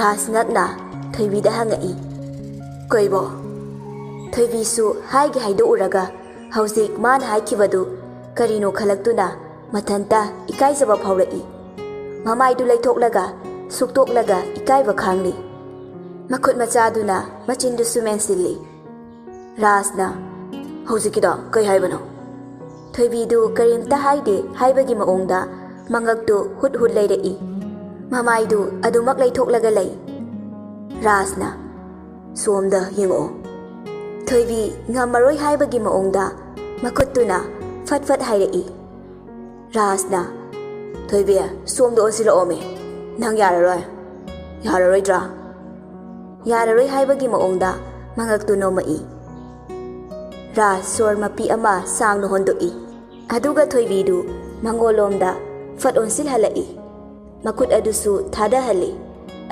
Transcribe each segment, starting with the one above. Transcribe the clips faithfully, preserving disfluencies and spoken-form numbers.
ꯔꯥꯖꯅꯥꯊꯅ ꯊꯣꯏꯕꯤꯗ ꯍꯪꯉꯛꯏ꯫ ꯀꯩꯕꯣ? ꯊꯣꯏꯕꯤꯁꯨ ꯍꯥꯏꯒꯦ ꯍꯥꯏꯗꯣꯛꯎꯔꯒ ꯍꯧꯖꯤꯛ ꯃꯥꯅ ꯍꯥꯏꯈꯤꯕꯗꯨ ꯀꯔꯤꯅꯣ ꯈꯜꯂꯛꯇꯨꯅ ꯃꯊꯟꯇ ꯏꯀꯥꯏꯖꯕ ꯐꯥꯎꯔꯛꯏ꯫ ꯃꯃꯥꯏꯗꯨ ꯂꯩꯊꯣꯛꯂꯒ ꯁꯨꯛꯇꯣꯛꯂꯒ ꯏꯀꯥꯏꯕ ꯈꯥꯡꯂꯤ꯫ ꯃꯈꯨꯠ ꯃꯆꯥꯗꯨꯅ ꯃꯆꯤꯟꯗꯨꯁꯨ ꯃꯦꯟꯁꯤꯜꯂꯤ꯫ ꯔꯥꯖꯅ, "ꯍꯧꯖꯤꯛꯀꯤꯗꯣ ꯀꯩ ꯍꯥꯏꯕꯅꯣ?" ꯊꯣꯏꯕꯤꯗꯨ ꯀꯔꯤꯝꯇ ꯍꯥꯏꯗꯦ ꯍꯥꯏꯕꯒꯤ ꯃꯑꯣꯡꯗ ꯃꯉꯛꯇꯨ ꯍꯨꯠ ꯍꯨꯠ ꯂꯩꯔꯛꯏ꯫ ꯃꯃꯥꯏꯗꯨ ꯑꯗꯨꯃꯛ ꯂꯩꯊꯣꯛꯂꯒ ꯂꯩ꯫ ꯔꯥꯖꯅ, "ꯁꯣꯝꯗ ꯌꯦꯡꯉꯛꯑꯣ꯫" ꯊꯣꯏꯕꯤ ꯉꯝꯃꯔꯣꯏ ꯍꯥꯏꯕꯒꯤ ꯃꯑꯣꯡꯗ ꯃꯈꯨꯠꯇꯨꯅ ꯐꯠ ꯐꯠ ꯍꯥꯏꯔꯛꯏ꯫ ꯔꯥꯖꯅ, "ꯊꯣꯏꯕꯤ, ꯁꯣꯝꯗ ꯑꯣꯟꯁꯤꯜꯂꯛꯑꯣꯃꯦ꯫ ꯅꯪ ꯌꯥꯔꯔꯣꯏ꯫ ꯌꯥꯔꯔꯣꯏꯗ꯭ꯔꯥ?" ꯌꯥꯔꯔꯣꯏ ꯍꯥꯏꯕꯒꯤ ꯃꯑꯣꯡꯗ ꯃꯉꯛꯇꯨ ꯅꯣꯝꯃꯛꯏ꯫ ꯔꯥꯖ ꯁꯣꯔ ꯃꯄꯤ ꯑꯃ ꯁꯥꯡꯅ ꯍꯣꯟꯗꯣꯛꯏ꯫ ꯑꯗꯨꯒ ꯊꯣꯏꯕꯤꯗꯨ ꯃꯉꯣꯜꯂꯣꯝꯗ ꯐꯠ ꯑꯣꯟꯁꯤꯜꯍꯜꯂꯛꯏ꯫ ꯃꯈꯨꯠ ꯑꯗꯨꯁꯨ ꯊꯥꯗꯍꯜꯂꯤ꯫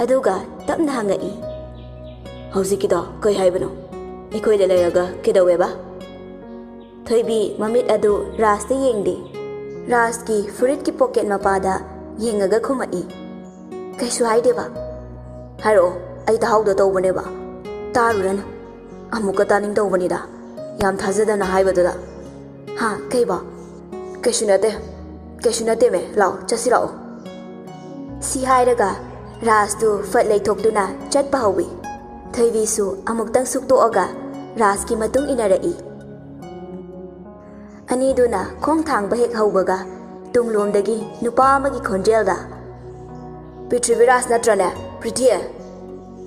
ꯑꯗꯨꯒ ꯇꯞꯅ ꯍꯪꯉꯛꯏ, "ꯍꯧꯖꯤꯛꯀꯤꯗꯣ ꯀꯩ ꯍꯥꯏꯕꯅꯣ? ꯑꯩꯈꯣꯏꯗ ꯂꯩꯔꯒ ꯀꯩꯗꯧꯋꯦꯕ?" ꯊꯣꯏꯕꯤ ꯃꯃꯤꯠ ꯑꯗꯨ ꯔꯥꯖꯇ ꯌꯦꯡꯂꯤ꯫ ꯔꯥꯖꯀꯤ ꯐꯨꯔꯤꯠꯀꯤ ꯄꯣꯀꯦꯠ ꯃꯄꯥꯗ ꯌꯦꯡꯉꯒ ꯈꯨꯝꯃꯛꯏ, "ꯀꯩꯁꯨ ꯍꯥꯏꯗꯦꯕ꯫" "ꯍꯥꯏꯔꯛꯑꯣ, ꯑꯩ ꯇꯥꯍꯧꯗ ꯇꯧꯕꯅꯦꯕ꯫ ꯇꯥꯔꯨꯔꯅꯨ꯫ ꯑꯃꯨꯛꯀ ꯇꯥꯅꯤꯡꯗꯧꯕꯅꯤꯗ, ꯌꯥꯝ ꯊꯥꯖꯗꯅ ꯍꯥꯏꯕꯗꯨꯗ꯫" "ꯍꯥ, ꯀꯩꯕꯣ?" "ꯀꯩꯁꯨ ꯅꯠꯇꯦ, ꯀꯩꯁꯨ ꯅꯠꯇꯦꯃꯦ, ꯂꯥꯛꯑꯣ, ꯆꯠꯁꯤ ꯂꯥꯛꯑꯣ꯫" ꯁꯤ ꯍꯥꯏꯔꯒ ꯔꯥꯖꯇꯨ ꯐꯠ ꯂꯩꯊꯣꯛꯇꯨꯅ ꯆꯠꯄ ꯍꯧꯏ꯫ ꯊꯣꯏꯕꯤꯁꯨ ꯑꯃꯨꯛꯇꯪ ꯁꯨꯛꯇꯣꯛꯑꯒ ꯔꯥꯖꯀꯤ ꯃꯇꯨꯡ ꯏꯟꯅꯔꯛꯏ꯫ ꯑꯅꯤꯗꯨꯅ ꯈꯣꯡ ꯊꯥꯡꯕ ꯍꯦꯛ ꯍꯧꯕꯒ ꯇꯨꯡꯂꯣꯝꯗꯒꯤ ꯅꯨꯄꯥ ꯑꯃꯒꯤ ꯈꯣꯟꯖꯦꯜꯗ, "ꯄ꯭ꯔꯤꯊꯤꯕꯤꯔꯥꯖ ꯅꯠꯇ꯭ꯔꯅꯦ, ꯄ꯭ꯔꯤꯊꯤ?"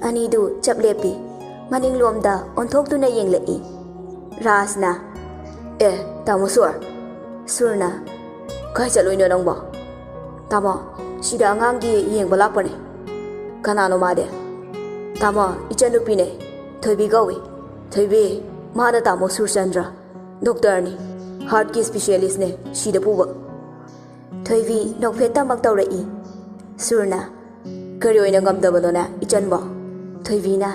ꯑꯅꯤꯗꯨ ꯆꯞ ꯂꯦꯞꯄꯤ꯫ ꯃꯅꯤꯡꯂꯣꯝꯗ ꯑꯣꯟꯊꯣꯛꯇꯨꯅ ꯌꯦꯡꯂꯛꯏ꯫ ꯔꯥꯖꯅ, "ꯑꯦ, ꯇꯥꯃꯣ ꯁꯨꯔ꯫" ꯁꯨꯔꯅ, "ꯀꯥꯏ ꯆꯠꯂꯨꯏꯅꯣ ꯅꯪꯕꯣ?" "ꯇꯥꯃꯣ, ꯁꯤꯗ ꯑꯉꯥꯡꯒꯤ ꯌꯦꯡꯕ ꯂꯥꯛꯄꯅꯦ꯫" "ꯀꯅꯥꯅꯣ ꯃꯥꯗꯤ?" "ꯇꯥꯃꯣ, ꯏꯆꯟꯅꯨꯄꯤꯅꯦ, ꯊꯣꯏꯕꯤ ꯀꯧꯏ꯫ ꯊꯣꯏꯕꯤ, ꯃꯥꯅ ꯇꯥꯃꯣ ꯁꯨꯔꯆꯟꯗ꯭ꯔ, ꯗꯣꯛꯇꯔꯅꯤ, ꯍꯥꯔꯠꯀꯤ ꯏꯁꯄꯤꯁꯤꯌꯦꯂꯤꯁꯅꯦ, ꯁꯤꯗ ꯄꯨꯕ꯫" ꯊꯣꯏꯕꯤ ꯅꯣꯛꯐꯦꯠꯇꯃꯛ ꯇꯧꯔꯛꯏ꯫ ꯁꯨꯔꯅ, "ꯀꯔꯤ ꯑꯣꯏꯅ ꯉꯝꯗꯕꯅꯣꯅꯦ, ꯏꯆꯟꯕꯣ?" ꯊꯣꯏꯕꯤꯅ,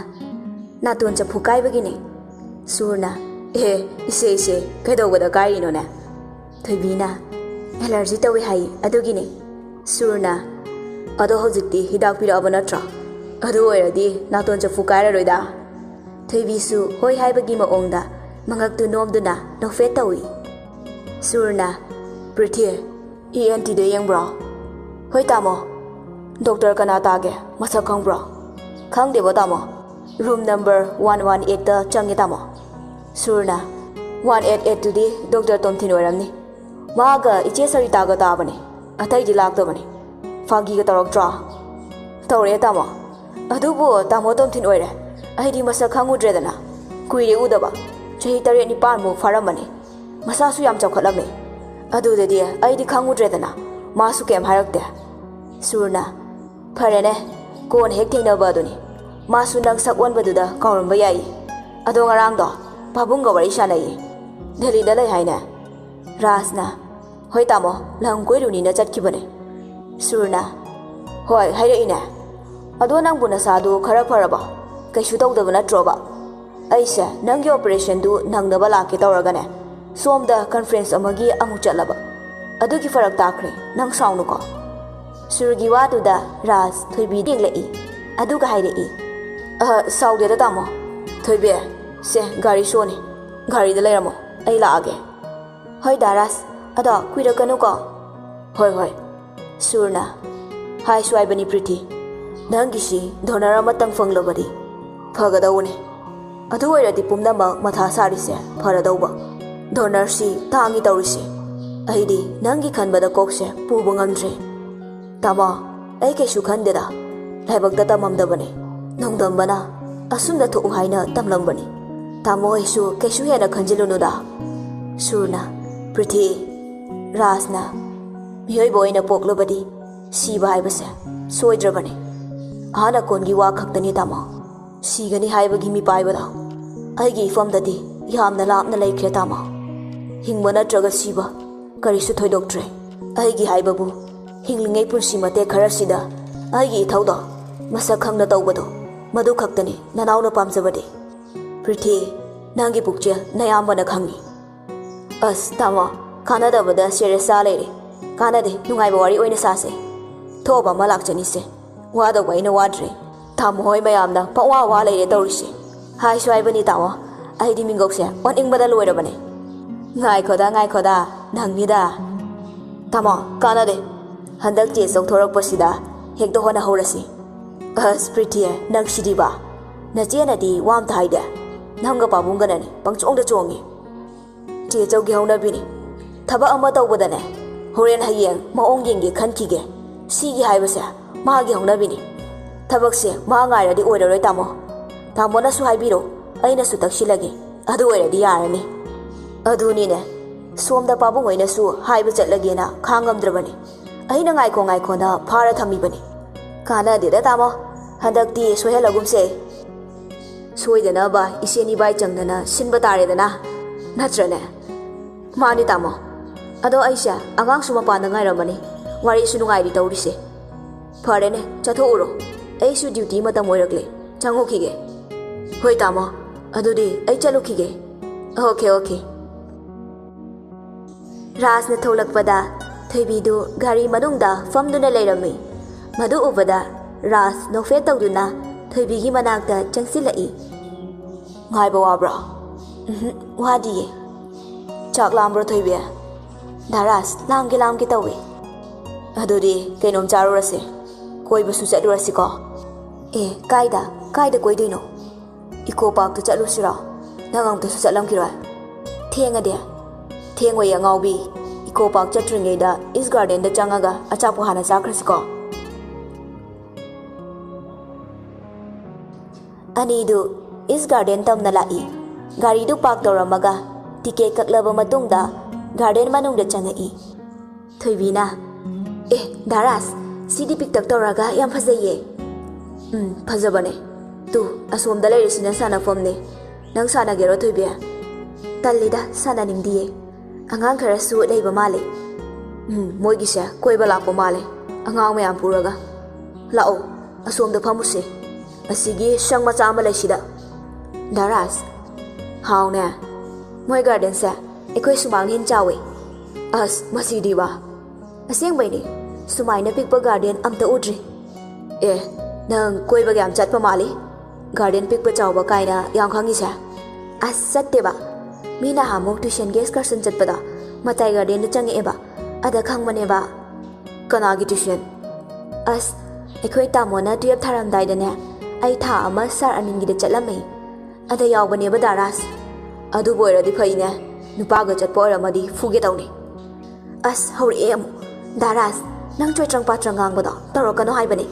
"ꯅꯥꯇꯣꯟ ꯆꯐꯨ ꯀꯥꯏꯕꯒꯤꯅꯦ꯫" ꯁꯨꯔꯅ, "ꯑꯦ, ꯏꯆꯦ, ꯏꯆꯦ, ꯀꯩꯗꯧꯕꯗ ꯀꯥꯏꯔꯤꯅꯣꯅꯦ?" ꯊꯣꯏꯕꯤꯅ, "ꯑꯦꯂꯔꯖꯤ ꯇꯧꯏ ꯍꯥꯏ, ꯑꯗꯨꯒꯤꯅꯦ꯫" ꯁꯨꯔꯅ, "ꯑꯗꯣ ꯍꯧꯖꯤꯛꯇꯤ ꯍꯤꯗꯥꯛ ꯄꯤꯔꯛꯑꯕ ꯅꯠꯇ꯭ꯔꯣ?" ꯑꯗꯨ ꯑꯣꯏꯔꯗꯤ ꯅꯥꯇꯣꯟ ꯆꯐꯨ ꯀꯥꯏꯔꯔꯣꯏꯗ꯫ ꯊꯣꯏꯕꯤꯁꯨ ꯍꯣꯏ ꯍꯥꯏꯕꯒꯤ ꯃꯑꯣꯡꯗ ꯃꯉꯛꯇꯨ ꯅꯣꯝꯗꯨꯅ ꯅꯣꯛꯐꯦꯠ ꯇꯧꯏ꯫ ꯁꯨꯔꯅ, "ꯄ꯭ꯔꯤꯊꯤ, ꯏ ꯑꯦꯟ ꯇꯤꯗ ꯌꯦꯡꯕ꯭ꯔꯣ?" "ꯍꯣꯏ ꯇꯥꯃꯣ꯫ ꯗꯣꯛꯇꯔ ꯀꯅꯥ ꯇꯥꯒꯦ? ꯃꯁꯛ ꯈꯪꯕ꯭ꯔꯣ?" "ꯈꯪꯗꯦꯕꯣ ꯇꯥꯃꯣ꯫ ꯔꯨꯝ ꯅꯝꯕꯔ ꯋꯥꯟ ꯋꯥꯟ ꯑꯩꯠꯇ ꯆꯪꯉꯦ ꯇꯥꯃꯣ꯫" ꯁꯨꯔꯅ, "ꯋꯥꯟ ꯑꯩꯠ ꯑꯩꯠꯇꯨꯗꯤ ꯗꯣꯛꯇꯔ ꯇꯣꯝꯊꯤꯟ ꯑꯣꯏꯔꯝꯅꯤ꯫ ꯃꯥꯒ ꯏꯆꯦ ꯁꯔꯤꯇꯥꯒ ꯇꯥꯕꯅꯦ꯫ ꯑꯇꯩꯗꯤ ꯂꯥꯛꯇꯕꯅꯦ꯫ ꯐꯥꯒꯤꯒ ꯇꯧꯔꯛꯇ꯭ꯔꯣ?" "ꯇꯧꯔꯛꯑꯦ ꯇꯥꯃꯣ꯫ ꯑꯗꯨꯕꯨ ꯇꯥꯃꯣ ꯇꯣꯝꯊꯤꯟ ꯑꯣꯏꯔꯦ꯫ ꯑꯩꯗꯤ ꯃꯁꯛ ꯈꯪꯉꯨꯗ꯭ꯔꯦꯗꯅ꯫ ꯀꯨꯏꯔꯦ ꯎꯗꯕ꯫ ꯆꯍꯤ ꯇꯔꯦꯠ ꯅꯤꯄꯥꯟꯃꯨꯛ ꯐꯥꯔꯝꯃꯅꯤ꯫ ꯃꯁꯥꯁꯨ ꯌꯥꯝ ꯆꯥꯎꯈꯠꯂꯝꯃꯦ꯫ ꯑꯗꯨꯗꯗꯤ ꯑꯩꯗꯤ ꯈꯪꯉꯨꯗ꯭ꯔꯦꯗꯅ꯫ ꯃꯥꯁꯨ ꯀꯩꯝ ꯍꯥꯏꯔꯛꯇꯦ꯫" ꯁꯨꯔꯅ, "ꯐꯔꯦꯅꯦ, ꯀꯣꯟꯅ ꯍꯦꯛ ꯊꯦꯡꯅꯕ ꯑꯗꯨꯅꯤ꯫ ꯃꯥꯁꯨ ꯅꯪ ꯁꯛ ꯑꯣꯟꯕꯗꯨꯗ ꯀꯥꯎꯔꯝꯕ ꯌꯥꯏ꯫ ꯑꯗꯣ ꯉꯔꯥꯡꯗꯣ ꯄꯥꯕꯨꯡꯒ ꯋꯥꯔꯤ ꯁꯥꯟꯅꯩꯌꯦ꯫ ꯗꯦꯜꯂꯤꯗ ꯂꯩ ꯍꯥꯏꯅꯦ꯫" ꯔꯥꯖꯅ, "ꯍꯣꯏ ꯇꯥꯃꯣ, ꯂꯝ ꯀꯣꯏꯔꯨꯅꯤꯅ ꯆꯠꯈꯤꯕꯅꯦ꯫" ꯁꯨꯔꯅ, "ꯍꯣꯏ, ꯍꯥꯏꯔꯛꯏꯅꯦ꯫ ꯑꯗꯣ ꯅꯪꯕꯨ ꯅꯁꯥꯗꯨ ꯈꯔ ꯐꯔꯕꯣ? ꯀꯩꯁꯨ ꯇꯧꯗꯕ ꯅꯠꯇ꯭ꯔꯣꯕ? ꯑꯩꯁꯦ ꯅꯪꯒꯤ ꯑꯣꯄꯔꯦꯁꯟꯗꯨ ꯅꯪꯅꯕ ꯂꯥꯛꯀꯦ ꯇꯧꯔꯒꯅꯦ, ꯁꯣꯝꯗ ꯀꯟꯐ꯭ꯔꯦꯟꯁ ꯑꯃꯒꯤ ꯑꯃꯨꯛ ꯆꯠꯂꯕ꯫ ꯑꯗꯨꯒꯤ ꯐꯔꯛ ꯇꯥꯈ꯭ꯔꯦ, ꯅꯪ ꯁꯥꯎꯅꯨꯀꯣ꯫" ꯁꯨꯔꯒꯤ ꯋꯥꯗꯨꯗ ꯔꯥꯖ ꯊꯣꯏꯕꯤ ꯌꯦꯡꯂꯛꯏ꯫ ꯑꯗꯨꯒ ꯍꯥꯏꯔꯛꯏ, "ꯑ, ꯁꯥꯎꯗꯦꯗ ꯇꯥꯃꯣ꯫ ꯊꯣꯏꯕꯤ, ꯁꯦ, ꯒꯥꯔꯤ ꯁꯣꯅꯤ꯫ ꯒꯥꯔꯤꯗ ꯂꯩꯔꯝꯃꯣ, ꯑꯩ ꯂꯥꯛꯑꯒꯦ꯫" "ꯍꯣꯏ ꯗꯥ ꯔꯥꯖ, ꯑꯗꯣ ꯀꯨꯏꯔꯛꯀꯅꯨꯀꯣ꯫" "ꯍꯣꯏ, ꯍꯣꯏ꯫" ꯁꯨꯔꯅ, "ꯍꯥꯏꯁꯨ ꯍꯥꯏꯕꯅꯤ ꯄ꯭ꯔꯤꯊꯤ, ꯅꯪꯒꯤꯁꯤ ꯗꯣꯅꯔ ꯑꯃꯇꯪ ꯐꯪꯂꯕꯗꯤ ꯐꯒꯗꯧꯕꯅꯦ꯫ ꯑꯗꯨ ꯑꯣꯏꯔꯗꯤ ꯄꯨꯝꯅꯃꯛ ꯃꯊꯥ ꯁꯥꯔꯤꯁꯦ ꯐꯔꯗꯧꯕ꯫ ꯗꯣꯅꯔꯁꯤ ꯇꯥꯡꯉꯤ ꯇꯧꯔꯤꯁꯦ꯫ ꯑꯩꯗꯤ ꯅꯪꯒꯤ ꯈꯟꯕꯗ ꯀꯣꯛꯁꯦ ꯄꯨꯕ ꯉꯝꯗ꯭ꯔꯦ꯫" "ꯇꯥꯃꯣ, ꯑꯩ ꯀꯩꯁꯨ ꯈꯟꯗꯦꯗ꯫ ꯂꯥꯏꯕꯛꯇ ꯇꯝꯃꯝꯗꯕꯅꯦ꯫ ꯅꯣꯡꯗꯝꯕꯅ ꯑꯁꯨꯝꯅ ꯊꯣꯛꯎ ꯍꯥꯏꯅ ꯇꯝꯂꯝꯕꯅꯤ꯫ ꯇꯥꯃꯣ ꯍꯣꯏꯁꯨ ꯀꯩꯁꯨ ꯍꯦꯟꯅ ꯈꯟꯖꯤꯜꯂꯨꯅꯨꯗ꯫" ꯁꯨꯔꯅ, "ꯄ꯭ꯔꯤꯊꯤ, ꯔꯥꯖꯅ ꯃꯤꯑꯣꯏꯕ ꯑꯣꯏꯅ ꯄꯣꯛꯂꯕꯗꯤ ꯁꯤꯕ ꯍꯥꯏꯕꯁꯦ ꯁꯣꯏꯗ꯭ꯔꯕꯅꯤ꯫ ꯑꯍꯥꯟ ꯑꯀꯣꯟꯒꯤ ꯋꯥ ꯈꯛꯇꯅꯤ ꯇꯥꯃꯣ꯫ ꯁꯤꯒꯅꯤ ꯍꯥꯏꯕꯒꯤ ꯃꯤꯄꯥꯏꯕꯗꯣ ꯑꯩꯒꯤ ꯏꯐꯝꯗꯗꯤ ꯌꯥꯝꯅ ꯂꯥꯞꯅ ꯂꯩꯈ꯭ꯔꯦ ꯇꯥꯃꯣ꯫ ꯍꯤꯡꯕ ꯅꯠꯇ꯭ꯔꯒ ꯁꯤꯕ ꯀꯔꯤꯁꯨ ꯊꯣꯏꯗꯣꯛꯇ꯭ꯔꯦ꯫ ꯑꯩꯒꯤ ꯍꯥꯏꯕꯕꯨ ꯍꯤꯡꯂꯤꯉꯩ ꯄꯨꯟꯁꯤ ꯃꯇꯦꯛ ꯈꯔꯁꯤꯗ ꯑꯩꯒꯤ ꯏꯊꯧꯗꯣ ꯃꯁꯛ ꯈꯪꯅ ꯇꯧꯕꯗꯣ, ꯃꯗꯨ ꯈꯛꯇꯅꯤ ꯅꯅꯥꯎꯅ ꯄꯥꯝꯖꯕꯗꯤ꯫ ꯄ꯭ꯔꯤꯊꯤ, ꯅꯪꯒꯤ ꯄꯨꯛꯆꯦꯜ ꯅꯌꯥꯝꯕꯅ ꯈꯪꯏ꯫" "ꯑꯁ ꯇꯥꯃꯣ, ꯀꯥꯟꯅꯗꯕꯗ ꯁꯦꯔꯤꯌꯁ ꯆꯥ ꯂꯩꯔꯦ꯫ ꯀꯥꯟꯅꯗꯦ, ꯅꯨꯡꯉꯥꯏꯕ ꯋꯥꯔꯤ ꯑꯣꯏꯅ ꯁꯥꯁꯦ꯫ ꯊꯣꯛꯑꯕ ꯑꯃ ꯂꯥꯛꯆꯅꯤꯁꯦ꯫ ꯋꯥꯗꯧꯕ ꯑꯩꯅ ꯋꯥꯗ꯭ꯔꯦ꯫ ꯇꯥꯃꯣ ꯍꯣꯏ ꯃꯌꯥꯝꯅ ꯄꯪꯋꯥ ꯋꯥ ꯂꯩꯔꯦ ꯇꯧꯔꯤꯁꯦ꯫ ꯍꯥꯏꯁꯨ ꯍꯥꯏꯕꯅꯤ ꯇꯥꯃꯣ, ꯑꯩꯗꯤ ꯃꯤꯡꯒꯧꯁꯦ ꯑꯣꯟꯅꯤꯡꯕꯗ ꯂꯣꯏꯔꯕꯅꯦ꯫ ꯉꯥꯏꯈꯣꯗ, ꯉꯥꯏꯈꯣꯗ, ꯅꯪꯅꯤꯗ꯫ ꯇꯥꯃꯣ, ꯀꯥꯟꯅꯗꯦ꯫ ꯍꯟꯗꯛ ꯆꯦ ꯆꯧꯊꯣꯔꯛꯄꯁꯤꯗ ꯍꯦꯛꯇ ꯍꯣꯠꯅꯍꯧꯔꯁꯤ꯫ ꯑꯁ, ꯄ꯭ꯔꯤꯇꯤ, ꯅꯪ ꯁꯤꯗꯤꯕ꯫ ꯅꯆꯦꯅꯗꯤ ꯋꯥ ꯑꯝꯇ ꯍꯥꯏꯗꯦ꯫ ꯅꯪꯒ ꯄꯥꯕꯨꯡꯒꯅꯅꯦ ꯄꯪꯆꯣꯡꯗ ꯆꯣꯡꯉꯤ꯫ ꯆꯦ ꯆꯧꯒꯤ ꯍꯧꯅꯕꯤꯅꯤ꯫ ꯊꯕꯛ ꯑꯃ ꯇꯧꯕꯗꯅꯦ, ꯍꯣꯔꯦꯟ ꯍꯌꯦꯡ ꯃꯑꯣꯡ ꯌꯦꯡꯒꯦ ꯈꯟꯈꯤꯒꯦ꯫ ꯁꯤꯒꯤ ꯍꯥꯏꯕꯁꯦ ꯃꯥꯒꯤ ꯍꯧꯅꯕꯤꯅꯤ꯫ ꯊꯕꯛꯁꯦ ꯃꯥ ꯉꯥꯏꯔꯗꯤ ꯑꯣꯏꯔꯔꯣꯏ ꯇꯥꯃꯣ꯫ ꯇꯥꯃꯣꯅꯁꯨ ꯍꯥꯏꯕꯤꯔꯣ, ꯑꯩꯅꯁꯨ ꯇꯛꯁꯤꯜꯂꯒꯦ꯫ ꯑꯗꯨ ꯑꯣꯏꯔꯗꯤ ꯌꯥꯔꯅꯤ꯫ ꯑꯗꯨꯅꯤꯅꯦ, ꯁꯣꯝꯗ ꯄꯥꯕꯨꯡ ꯍꯣꯏꯅꯁꯨ ꯍꯥꯏꯕ ꯆꯠꯂꯒꯦꯅ ꯈꯥꯡꯉꯝꯗ꯭ꯔꯕꯅꯤ꯫ ꯑꯩꯅ ꯉꯥꯏꯈꯣ ꯉꯥꯏꯈꯣꯅ ꯐꯥꯔ ꯊꯝꯃꯤꯕꯅꯤ꯫ ꯀꯥꯟꯅꯗꯦꯗ ꯇꯥꯃꯣ, ꯍꯟꯗꯛꯇꯤ ꯁꯣꯏꯍꯜꯂꯒꯨꯝꯁꯦ꯫ ꯁꯣꯏꯗꯅꯕ ꯏꯆꯦ ꯏꯕꯥꯏ ꯆꯪꯗꯅ ꯁꯤꯟꯕ ꯇꯥꯔꯦꯗꯅ, ꯅꯠꯇ꯭ꯔꯅꯦ? ꯃꯥꯅꯤ ꯇꯥꯃꯣ꯫ ꯑꯗꯣ ꯑꯩꯁꯦ ꯑꯉꯥꯡꯁꯨ ꯃꯄꯥꯟꯗ ꯉꯥꯏꯔꯝꯃꯅꯤ, ꯋꯥꯔꯤꯁꯨ ꯅꯨꯡꯉꯥꯏꯔꯤ ꯇꯧꯔꯤꯁꯦ꯫ ꯐꯔꯦꯅꯦ, ꯆꯠꯊꯣꯛꯎꯔꯣ, ꯑꯩꯁꯨ ꯗ꯭ꯌꯨꯇꯤ ꯃꯇꯝ ꯑꯣꯏꯔꯛꯂꯦ, ꯆꯪꯉꯨꯈꯤꯒꯦ꯫ ꯍꯣꯏ ꯇꯥꯃꯣ, ꯑꯗꯨꯗꯤ ꯑꯩ ꯆꯠꯂꯨꯈꯤꯒꯦ꯫ Okay, okay. ꯔꯥꯖꯅ ꯊꯣꯛꯂꯛꯄꯗ ꯊꯣꯏꯕꯤꯗꯨ ꯒꯥꯔꯤ ꯃꯅꯨꯡꯗ ꯐꯝꯗꯨꯅ ꯂꯩꯔꯝꯃꯤ꯫ ꯃꯗꯨ ꯎꯕꯗ ꯔꯥꯖ ꯅꯣꯛꯐꯦꯠ ꯇꯧꯗꯨꯅ ꯊꯣꯏꯕꯤꯒꯤ ꯃꯅꯥꯛꯇ ꯆꯪꯁꯤꯜꯂꯛꯏ꯫ "ꯉꯥꯏꯕ ꯋꯥꯕ꯭ꯔꯣ?" "ꯎꯝꯍꯨꯝ, ꯋꯥꯗꯤꯌꯦ꯫" "ꯆꯥꯛ ꯂꯥꯝꯕ꯭ꯔꯣ ꯊꯣꯏꯕꯤ?" "ꯗꯥ ꯔꯥꯖ, ꯂꯥꯝꯒꯦ ꯂꯥꯝꯒꯦ ꯇꯧꯏ꯫" "ꯑꯗꯨꯗꯤ ꯀꯩꯅꯣꯝ ꯆꯥꯔꯨꯔꯁꯦ, ꯀꯣꯏꯕꯁꯨ ꯆꯠꯂꯨꯔꯁꯤꯀꯣ꯫" "ꯑꯦ, ꯀꯥꯏꯗ? ꯀꯥꯏꯗ ꯀꯣꯏꯗꯣꯏꯅꯣ?" "ꯏꯀꯣ ꯄꯥꯔꯛꯇ ꯆꯠꯂꯨꯁꯤꯔꯣ? ꯅꯪ ꯑꯃꯨꯛꯇꯁꯨ ꯆꯠꯂꯝꯈꯤꯔꯣꯏ꯫" "ꯊꯦꯡꯉꯗꯤ?" "ꯊꯦꯡꯉꯣꯏꯌꯦ ꯑꯉꯥꯎꯕꯤ, ꯏꯀꯣ ꯄꯥꯔꯛ ꯆꯠꯇ꯭ꯔꯤꯉꯩꯗ ꯏꯁ ꯒꯥꯔꯗꯦꯟꯗ ꯆꯪꯉꯒ ꯑꯆꯥꯄꯣꯠ ꯍꯥꯟꯅ ꯆꯥꯈ꯭ꯔꯁꯤꯀꯣ꯫" ꯑꯅꯤꯗꯨ ꯏꯁ ꯒꯥꯔꯗꯦꯟ ꯇꯝꯅ ꯂꯥꯛꯏ꯫ ꯒꯥꯔꯤꯗꯨ ꯄꯥꯔꯛ ꯇꯧꯔꯝꯃꯒ ꯇꯤꯀꯦꯠ ꯀꯛꯂꯕ ꯃꯇꯨꯡꯗ ꯒꯥꯔꯗꯦꯟ ꯃꯅꯨꯡꯗ ꯆꯪꯉꯛꯏ꯫ ꯊꯣꯏꯕꯤꯅ, "ꯑꯦ, ꯗꯥ ꯔꯥꯖ, ꯁꯤꯗꯤ ꯄꯤꯛꯇꯛ ꯇꯧꯔꯒ ꯌꯥꯝ ꯐꯖꯩꯌꯦ꯫" "ꯎꯝ, ꯐꯖꯕꯅꯦ꯫ ꯇꯨ, ꯑꯁꯣꯝꯗ ꯂꯩꯔꯤꯁꯤꯅ ꯁꯥꯟꯅꯐꯝꯅꯦ꯫ ꯅꯪ ꯁꯥꯟꯅꯒꯦꯔꯣ ꯊꯣꯏꯕꯤ?" "ꯇꯜꯂꯤꯗ, ꯁꯥꯟꯅꯅꯤꯡꯗꯤꯌꯦ꯫ ꯑꯉꯥꯡ ꯈꯔꯁꯨ ꯂꯩꯕ ꯃꯥꯜꯂꯦ꯫" "ꯎꯝ, ꯃꯣꯏꯒꯤꯁꯦ ꯀꯣꯏꯕ ꯂꯥꯛꯄ ꯃꯥꯜꯂꯦ, ꯑꯉꯥꯡ ꯃꯌꯥꯝ ꯄꯨꯔꯒ꯫ ꯂꯥꯛꯑꯣ, ꯑꯁꯣꯝꯗ ꯐꯝꯃꯨꯁꯦ, ꯑꯁꯤꯒꯤ ꯁꯪ ꯃꯆꯥ ꯑꯃ ꯂꯩꯁꯤꯗ꯫" "ꯗꯥ ꯔꯥꯖ꯫" "ꯍꯥꯎꯅꯦ꯫ ꯃꯣꯏ ꯒꯥꯔꯗꯦꯟꯁꯦ ꯑꯩꯈꯣꯏ ꯁꯨꯃꯥꯡꯅ ꯍꯦꯟꯅ ꯆꯥꯎꯋꯦ꯫" "ꯑꯁ, ꯃꯁꯤꯗꯤꯕ!" "ꯑꯁꯦꯡꯕꯩꯅꯦ, ꯁꯨꯃꯥꯏꯅ ꯄꯤꯛꯄ ꯒꯥꯔꯗꯦꯟ ꯑꯝꯇ ꯎꯗ꯭ꯔꯤ꯫" "ꯑꯦ, ꯅꯪ ꯀꯣꯏꯕꯒ ꯌꯥꯝ ꯆꯠꯄ ꯃꯥꯜꯂꯤ꯫ ꯒꯥꯔꯗꯦꯟ ꯄꯤꯛꯄ ꯆꯥꯎꯕ ꯀꯥꯏꯅ ꯌꯥꯝ ꯈꯪꯉꯤꯁꯦ꯫ ꯑꯁ, ꯆꯠꯇꯦꯕ꯫ ꯃꯤ ꯅꯍꯥꯟꯃꯨꯛ tuitionꯒꯤ excursion ꯆꯠꯄꯗ ꯃꯇꯥꯏ ꯒꯥꯔꯗꯦꯟꯗ ꯆꯪꯉꯛꯑꯦꯕ꯫ ꯑꯗ ꯈꯪꯕꯅꯦꯕ꯫ ꯀꯅꯥꯒꯤ tuition? ꯑꯁ, ꯑꯩꯈꯣꯏ ꯇꯥꯃꯣꯅ twelve ꯊꯥꯔꯝꯗꯥꯏꯗꯅꯦ, ꯑꯩ ꯊꯥ ꯑꯃ ꯁꯥꯔ ꯑꯅꯤꯜꯒꯤꯗ ꯆꯠꯂꯝꯃꯦ꯫ ꯑꯗ ꯌꯥꯎꯕꯅꯦꯕ ꯗꯥꯔꯥꯁ꯫ ꯑꯗꯨꯕꯨ ꯑꯣꯏꯔꯗꯤ ꯐꯩꯅꯦ꯫ ꯅꯨꯄꯥꯒ ꯆꯠꯄ ꯑꯣꯏꯔꯝꯃꯗꯤ ꯐꯨꯒꯦ ꯇꯧꯅꯤ꯫ ꯑꯁ, ꯍꯧꯔꯛꯑꯦ ꯑꯃꯨꯛ꯫ ꯗꯥꯔꯥꯁ, ꯅꯪ ꯆꯣꯏꯇ꯭ꯔꯪ ꯄꯥꯇ꯭ꯔꯪ ꯉꯥꯡꯕꯗꯣ ꯇꯧꯔꯛꯀꯅꯣ ꯍꯥꯏꯕꯅꯦ꯫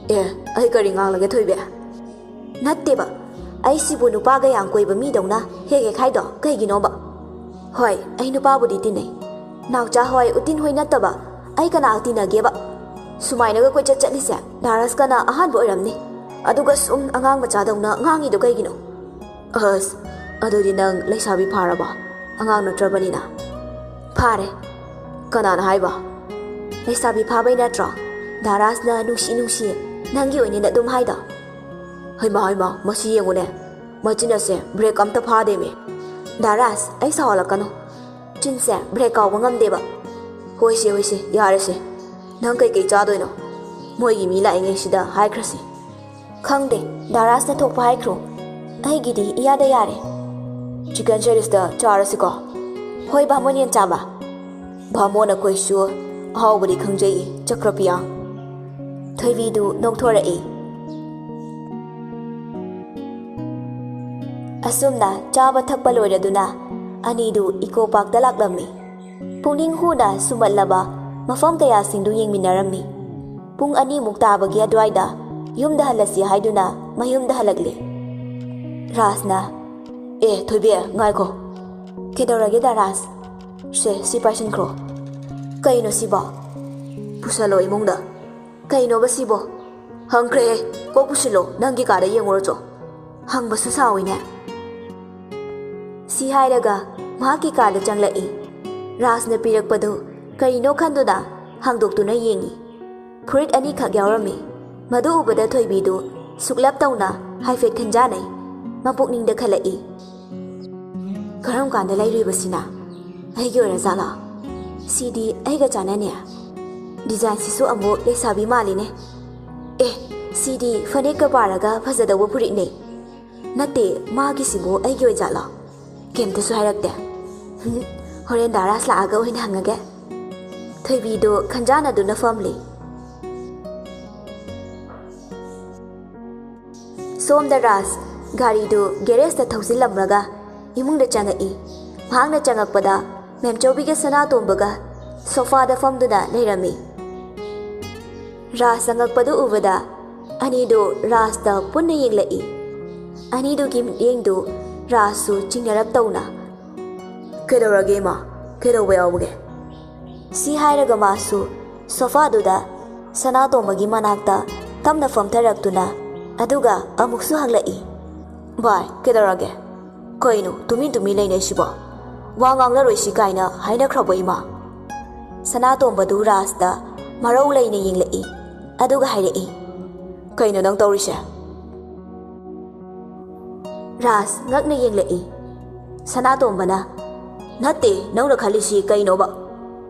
ꯑꯦ, ꯑꯩ ꯀꯔꯤ ꯉꯥꯡꯂꯒꯦ ꯊꯣꯏꯕꯤ? ꯅꯠꯇꯦꯕ, ꯑꯩꯁꯤꯕꯨ ꯅꯨꯄꯥꯒ ꯌꯥꯝ ꯀꯣꯏꯕ ꯃꯤꯗꯧꯅ ꯍꯦꯛ ꯍꯦꯛ ꯍꯥꯏꯗꯣ ꯀꯩꯒꯤꯅꯣꯕ? ꯍꯣꯏ, ꯑꯩ ꯅꯨꯄꯥꯕꯨꯗꯤ ꯇꯤꯟꯅꯩ꯫ ꯅꯥꯎꯆꯥ ꯍꯣꯏ, ꯎꯇꯤꯟ ꯍꯣꯏ ꯅꯠꯇꯕ ꯑꯩ ꯀꯅꯥ ꯇꯤꯟꯅꯒꯦꯕ? ꯁꯨꯃꯥꯏꯅꯒ ꯀꯣꯏꯆꯠ ꯆꯠꯂꯤꯁꯦ ꯗꯥꯔꯥꯁꯀꯅ ꯑꯍꯥꯟꯕ ꯑꯣꯏꯔꯝꯅꯤ꯫ ꯑꯗꯨꯒ ꯁꯨꯝ ꯑꯉꯥꯡ ꯃꯆꯥꯗꯧꯅ ꯉꯥꯡꯉꯤꯗꯣ ꯀꯩꯒꯤꯅꯣ? ꯑꯁ, ꯑꯗꯨꯗꯤ ꯅꯪ ꯂꯩꯁꯥꯕꯤ ꯐꯥꯔꯕ? ꯑꯉꯥꯡ ꯅꯠꯇ꯭ꯔꯕꯅꯤꯅ꯫ ꯐꯥꯔꯦ꯫ ꯀꯅꯥꯅ ꯍꯥꯏꯕ? ꯂꯩꯁꯥꯕꯤ ꯐꯥꯕꯩ ꯅꯠꯇ꯭ꯔꯣ ꯗꯥꯔꯥꯁꯅ "ꯅꯨꯡꯁꯤ ꯅꯨꯡꯁꯤ, ꯅꯪꯒꯤ ꯑꯣꯏꯅꯤꯅ" ꯑꯗꯨꯝ ꯍꯥꯏꯗꯣ? ꯍꯩꯃꯥ, ꯍꯩꯃꯥ, ꯃꯁꯤ ꯌꯦꯡꯉꯨꯅꯦ꯫ ꯃꯆꯤꯟ ꯑꯁꯦ ꯕ꯭ꯔꯦꯛ ꯑꯝꯇ ꯐꯥꯗꯦꯃꯤ꯫ ꯗꯥꯔꯥꯁ, ꯑꯩ ꯁꯥꯎꯍꯜꯂꯛꯀꯅꯨ꯫ ꯆꯤꯟꯁꯦ ꯕ꯭ꯔꯦꯛ ꯀꯥꯎꯕ ꯉꯝꯗꯦꯕ꯫ ꯍꯣꯏꯁꯦ, ꯍꯣꯏꯁꯦ, ꯌꯥꯔꯦꯁꯦ꯫ ꯅꯪ ꯀꯩꯀꯩ ꯆꯥꯗꯣꯏꯅꯣ? ꯃꯣꯏꯒꯤ ꯃꯤ ꯂꯥꯛꯏꯉꯩꯁꯤꯗ ꯍꯥꯏꯈ꯭ꯔꯁꯤ꯫ ꯈꯪꯗꯦ, ꯗꯥꯔꯥꯁꯅ ꯊꯣꯛꯄ ꯍꯥꯏꯈ꯭ꯔꯣ꯫ ꯑꯩꯒꯤꯗꯤ ꯏꯌꯥꯗ ꯌꯥꯔꯦ꯫ ꯆꯤꯀꯟ ꯁꯦꯔꯤꯁꯇ ꯆꯥꯔꯁꯤꯀꯣ꯫ ꯍꯣꯏ, ꯚꯥꯃꯣꯟ ꯌꯦꯟ ꯆꯥꯕ꯫ ꯚꯥꯃꯣꯟ ꯑꯩꯈꯣꯏꯁꯨ ꯑꯍꯥꯎꯕꯗꯤ ꯈꯪꯖꯩꯌꯦ, ꯆꯀ꯭ꯔꯄꯤꯌꯥ꯫ ꯊꯣꯏꯕꯤꯗꯨ ꯅꯣꯛꯊꯣꯔꯛꯏ꯫ ꯑꯁꯨꯝꯅ ꯆꯥꯕ ꯊꯛꯄ ꯂꯣꯏꯔꯗꯨꯅ ꯑꯅꯤꯗꯨ ꯏꯀꯣ ꯄꯥꯔꯛꯇ ꯂꯥꯛꯂꯝꯃꯤ꯫ ꯄꯨꯛꯅꯤꯡ ꯍꯨꯅ ꯁꯨꯝꯍꯠꯂꯕ ꯃꯐꯝ ꯀꯌꯥꯁꯤꯡꯗꯨ ꯌꯦꯡꯃꯤꯟꯅꯔꯝꯃꯤ꯫ ꯄꯨꯡ ꯑꯅꯤꯃꯨꯛ ꯇꯥꯕꯒꯤ ꯑꯗꯨꯋꯥꯏꯗ ꯌꯨꯝꯗ ꯍꯜꯂꯁꯤ ꯍꯥꯏꯗꯨꯅ ꯃꯌꯨꯝꯗ ꯍꯜꯂꯛꯂꯦ꯫ ꯔꯥꯖꯅ, "ꯑꯦ ꯊꯣꯏꯕꯤ, ꯉꯥꯏꯈꯣ꯫" "ꯀꯩꯗꯧꯔꯒꯦ ꯗꯥ ꯔꯥꯖ?" "ꯁꯦ, ꯁꯤ ꯄꯥꯏꯁꯤꯟꯈ꯭ꯔꯣ꯫" "ꯀꯩꯅꯣ ꯁꯤꯕꯣ?" "ꯄꯨꯁꯜꯂꯣ ꯏꯃꯨꯡꯗ꯫" "ꯀꯩꯅꯣꯕ ꯁꯤꯕꯣ? ꯍꯪꯈ꯭ꯔꯦꯍꯦ, ꯀꯣꯛ ꯄꯨꯁꯤꯜꯂꯣ, ꯅꯪꯒꯤ ꯀꯥꯗ ꯌꯦꯡꯉꯨꯔꯣ ꯆꯣ꯫" ꯍꯪꯕꯁꯨ ꯁꯥꯎꯏꯅꯦ꯫ ꯁꯤ ꯍꯥꯏꯔꯒ ꯃꯍꯥꯛꯀꯤ ꯀꯥꯗ ꯆꯪꯂꯛꯏ꯫ ꯔꯥꯖꯅ ꯄꯤꯔꯛꯄꯗꯨ ꯀꯔꯤꯅꯣ ꯈꯟꯗꯨꯅ ꯍꯥꯡꯗꯣꯛꯇꯨꯅ ꯌꯦꯡꯏ꯫ ꯐꯨꯔꯤꯠ ꯑꯅꯤꯈꯛ ꯌꯥꯎꯔꯝꯃꯤ꯫ ꯃꯗꯨ ꯎꯕꯗ ꯊꯣꯏꯕꯤꯗꯨ ꯁꯨꯛꯂꯞ ꯇꯧꯅ ꯍꯥꯏꯐꯦꯠ ꯈꯟꯖꯥꯅꯩ꯫ ꯃꯄꯨꯛꯅꯤꯡꯗ ꯈꯜꯂꯛꯏ, "ꯀꯔꯝ ꯀꯥꯟꯗ ꯂꯩꯔꯨꯏꯕ ꯁꯤꯅ? ꯑꯩꯒꯤ ꯑꯣꯏꯔꯖꯥꯠꯂꯣ? ꯁꯤꯗꯤ ꯑꯩꯒ ꯆꯥꯟꯅꯅꯤ꯫ ꯗꯤꯖꯥꯏꯟꯁꯤꯁꯨ ꯑꯃꯨꯛ ꯂꯩꯁꯥꯕꯤ ꯃꯥꯜꯂꯤꯅꯦ꯫ ꯑꯦ, ꯁꯤꯗꯤ ꯐꯅꯦꯛꯀ ꯄꯥꯔꯒ ꯐꯖꯗꯧꯕ ꯐꯨꯔꯤꯠꯅꯦ꯫ ꯅꯠꯇꯦ, ꯃꯥꯒꯤꯁꯤꯕꯨ ꯑꯩꯒꯤ ꯑꯣꯏꯖꯥꯠꯂꯣ? ꯀꯩꯝꯇꯁꯨ ꯍꯥꯏꯔꯛꯇꯦ꯫ ꯍꯨꯝ, ꯍꯣꯔꯦꯟ ꯗꯥ ꯔꯥꯖ ꯂꯥꯛꯑꯒ ꯑꯣꯏꯅ ꯍꯪꯉꯒꯦ꯫ ꯊꯣꯏꯕꯤꯗꯨ ꯈꯟꯖꯥꯟꯅꯗꯨꯅ ꯐꯝꯂꯤ꯫ ꯁꯣꯝꯗ ꯔꯥꯖ ꯒꯥꯔꯤꯗꯨ ꯒꯦꯔꯦꯖꯇ ꯊꯧꯖꯤꯜꯂꯝꯂꯒ ꯏꯃꯨꯡꯗ ꯆꯪꯉꯛꯏ꯫ ꯃꯍꯥꯛꯅ ꯆꯪꯉꯛꯄꯗ ꯃꯦꯝꯆꯧꯕꯤꯒ ꯁꯅꯥꯇꯣꯝꯕꯒ ꯁꯣꯐꯥꯗ ꯐꯝꯗꯨꯅ ꯂꯩꯔꯝꯃꯤ꯫ ꯔꯥꯖ ꯆꯪꯉꯛꯄꯗꯨ ꯎꯕꯗ ꯑꯅꯤꯗꯨ ꯔꯥꯖꯇ ꯄꯨꯟꯅ ꯌꯦꯡꯂꯛꯏ꯫ ꯑꯅꯤꯗꯨꯒꯤ ꯃꯤꯠꯌꯦꯡꯗꯨ ꯔꯥꯖꯁꯨ ꯆꯤꯡꯅꯔꯞ ꯇꯧꯅ, "ꯀꯩꯗꯧꯔꯒꯦ ꯏꯃꯥ? ꯀꯩꯗꯧꯕ ꯌꯥꯎꯕꯒꯦ?" ꯁꯤ ꯍꯥꯏꯔꯒ ꯃꯥꯁꯨ ꯁꯣꯐꯥꯗꯨꯗ ꯁꯅꯥꯇꯣꯝꯕꯒꯤ ꯃꯅꯥꯛꯇ ꯇꯞꯅ ꯐꯝꯊꯔꯛꯇꯨꯅ ꯑꯗꯨꯒ ꯑꯃꯨꯛꯁꯨ ꯍꯪꯂꯛꯏ, "ꯚꯥꯏ, ꯀꯩꯗꯧꯔꯒꯦ? ꯀꯩꯅꯣ ꯇꯨꯃꯤꯟ ꯇꯨꯃꯤꯟ ꯂꯩꯅꯩꯁꯤꯕꯣ? ꯋꯥ ꯉꯥꯡꯅꯔꯣꯏꯁꯤ ꯀꯥꯏꯅ ꯍꯥꯏꯅꯈ꯭ꯔꯕꯣ ꯏꯃꯥ?" ꯁꯅꯥꯇꯣꯝꯕꯗꯨ ꯔꯥꯖꯇ ꯃꯔꯧ ꯂꯩꯅ ꯌꯦꯡꯂꯛꯏ, ꯑꯗꯨꯒ ꯍꯥꯏꯔꯛꯏ, "ꯀꯩꯅꯣ ꯅꯪ ꯇꯧꯔꯤꯁꯦ?" ꯔꯥꯖ ꯉꯛꯅ ꯌꯦꯡꯂꯛꯏ꯫ ꯁꯅꯥꯇꯣꯝꯕꯅ, "ꯅꯠꯇꯦ, ꯅꯪꯅ ꯈꯜꯂꯤꯁꯤ ꯀꯩꯅꯣꯕ?"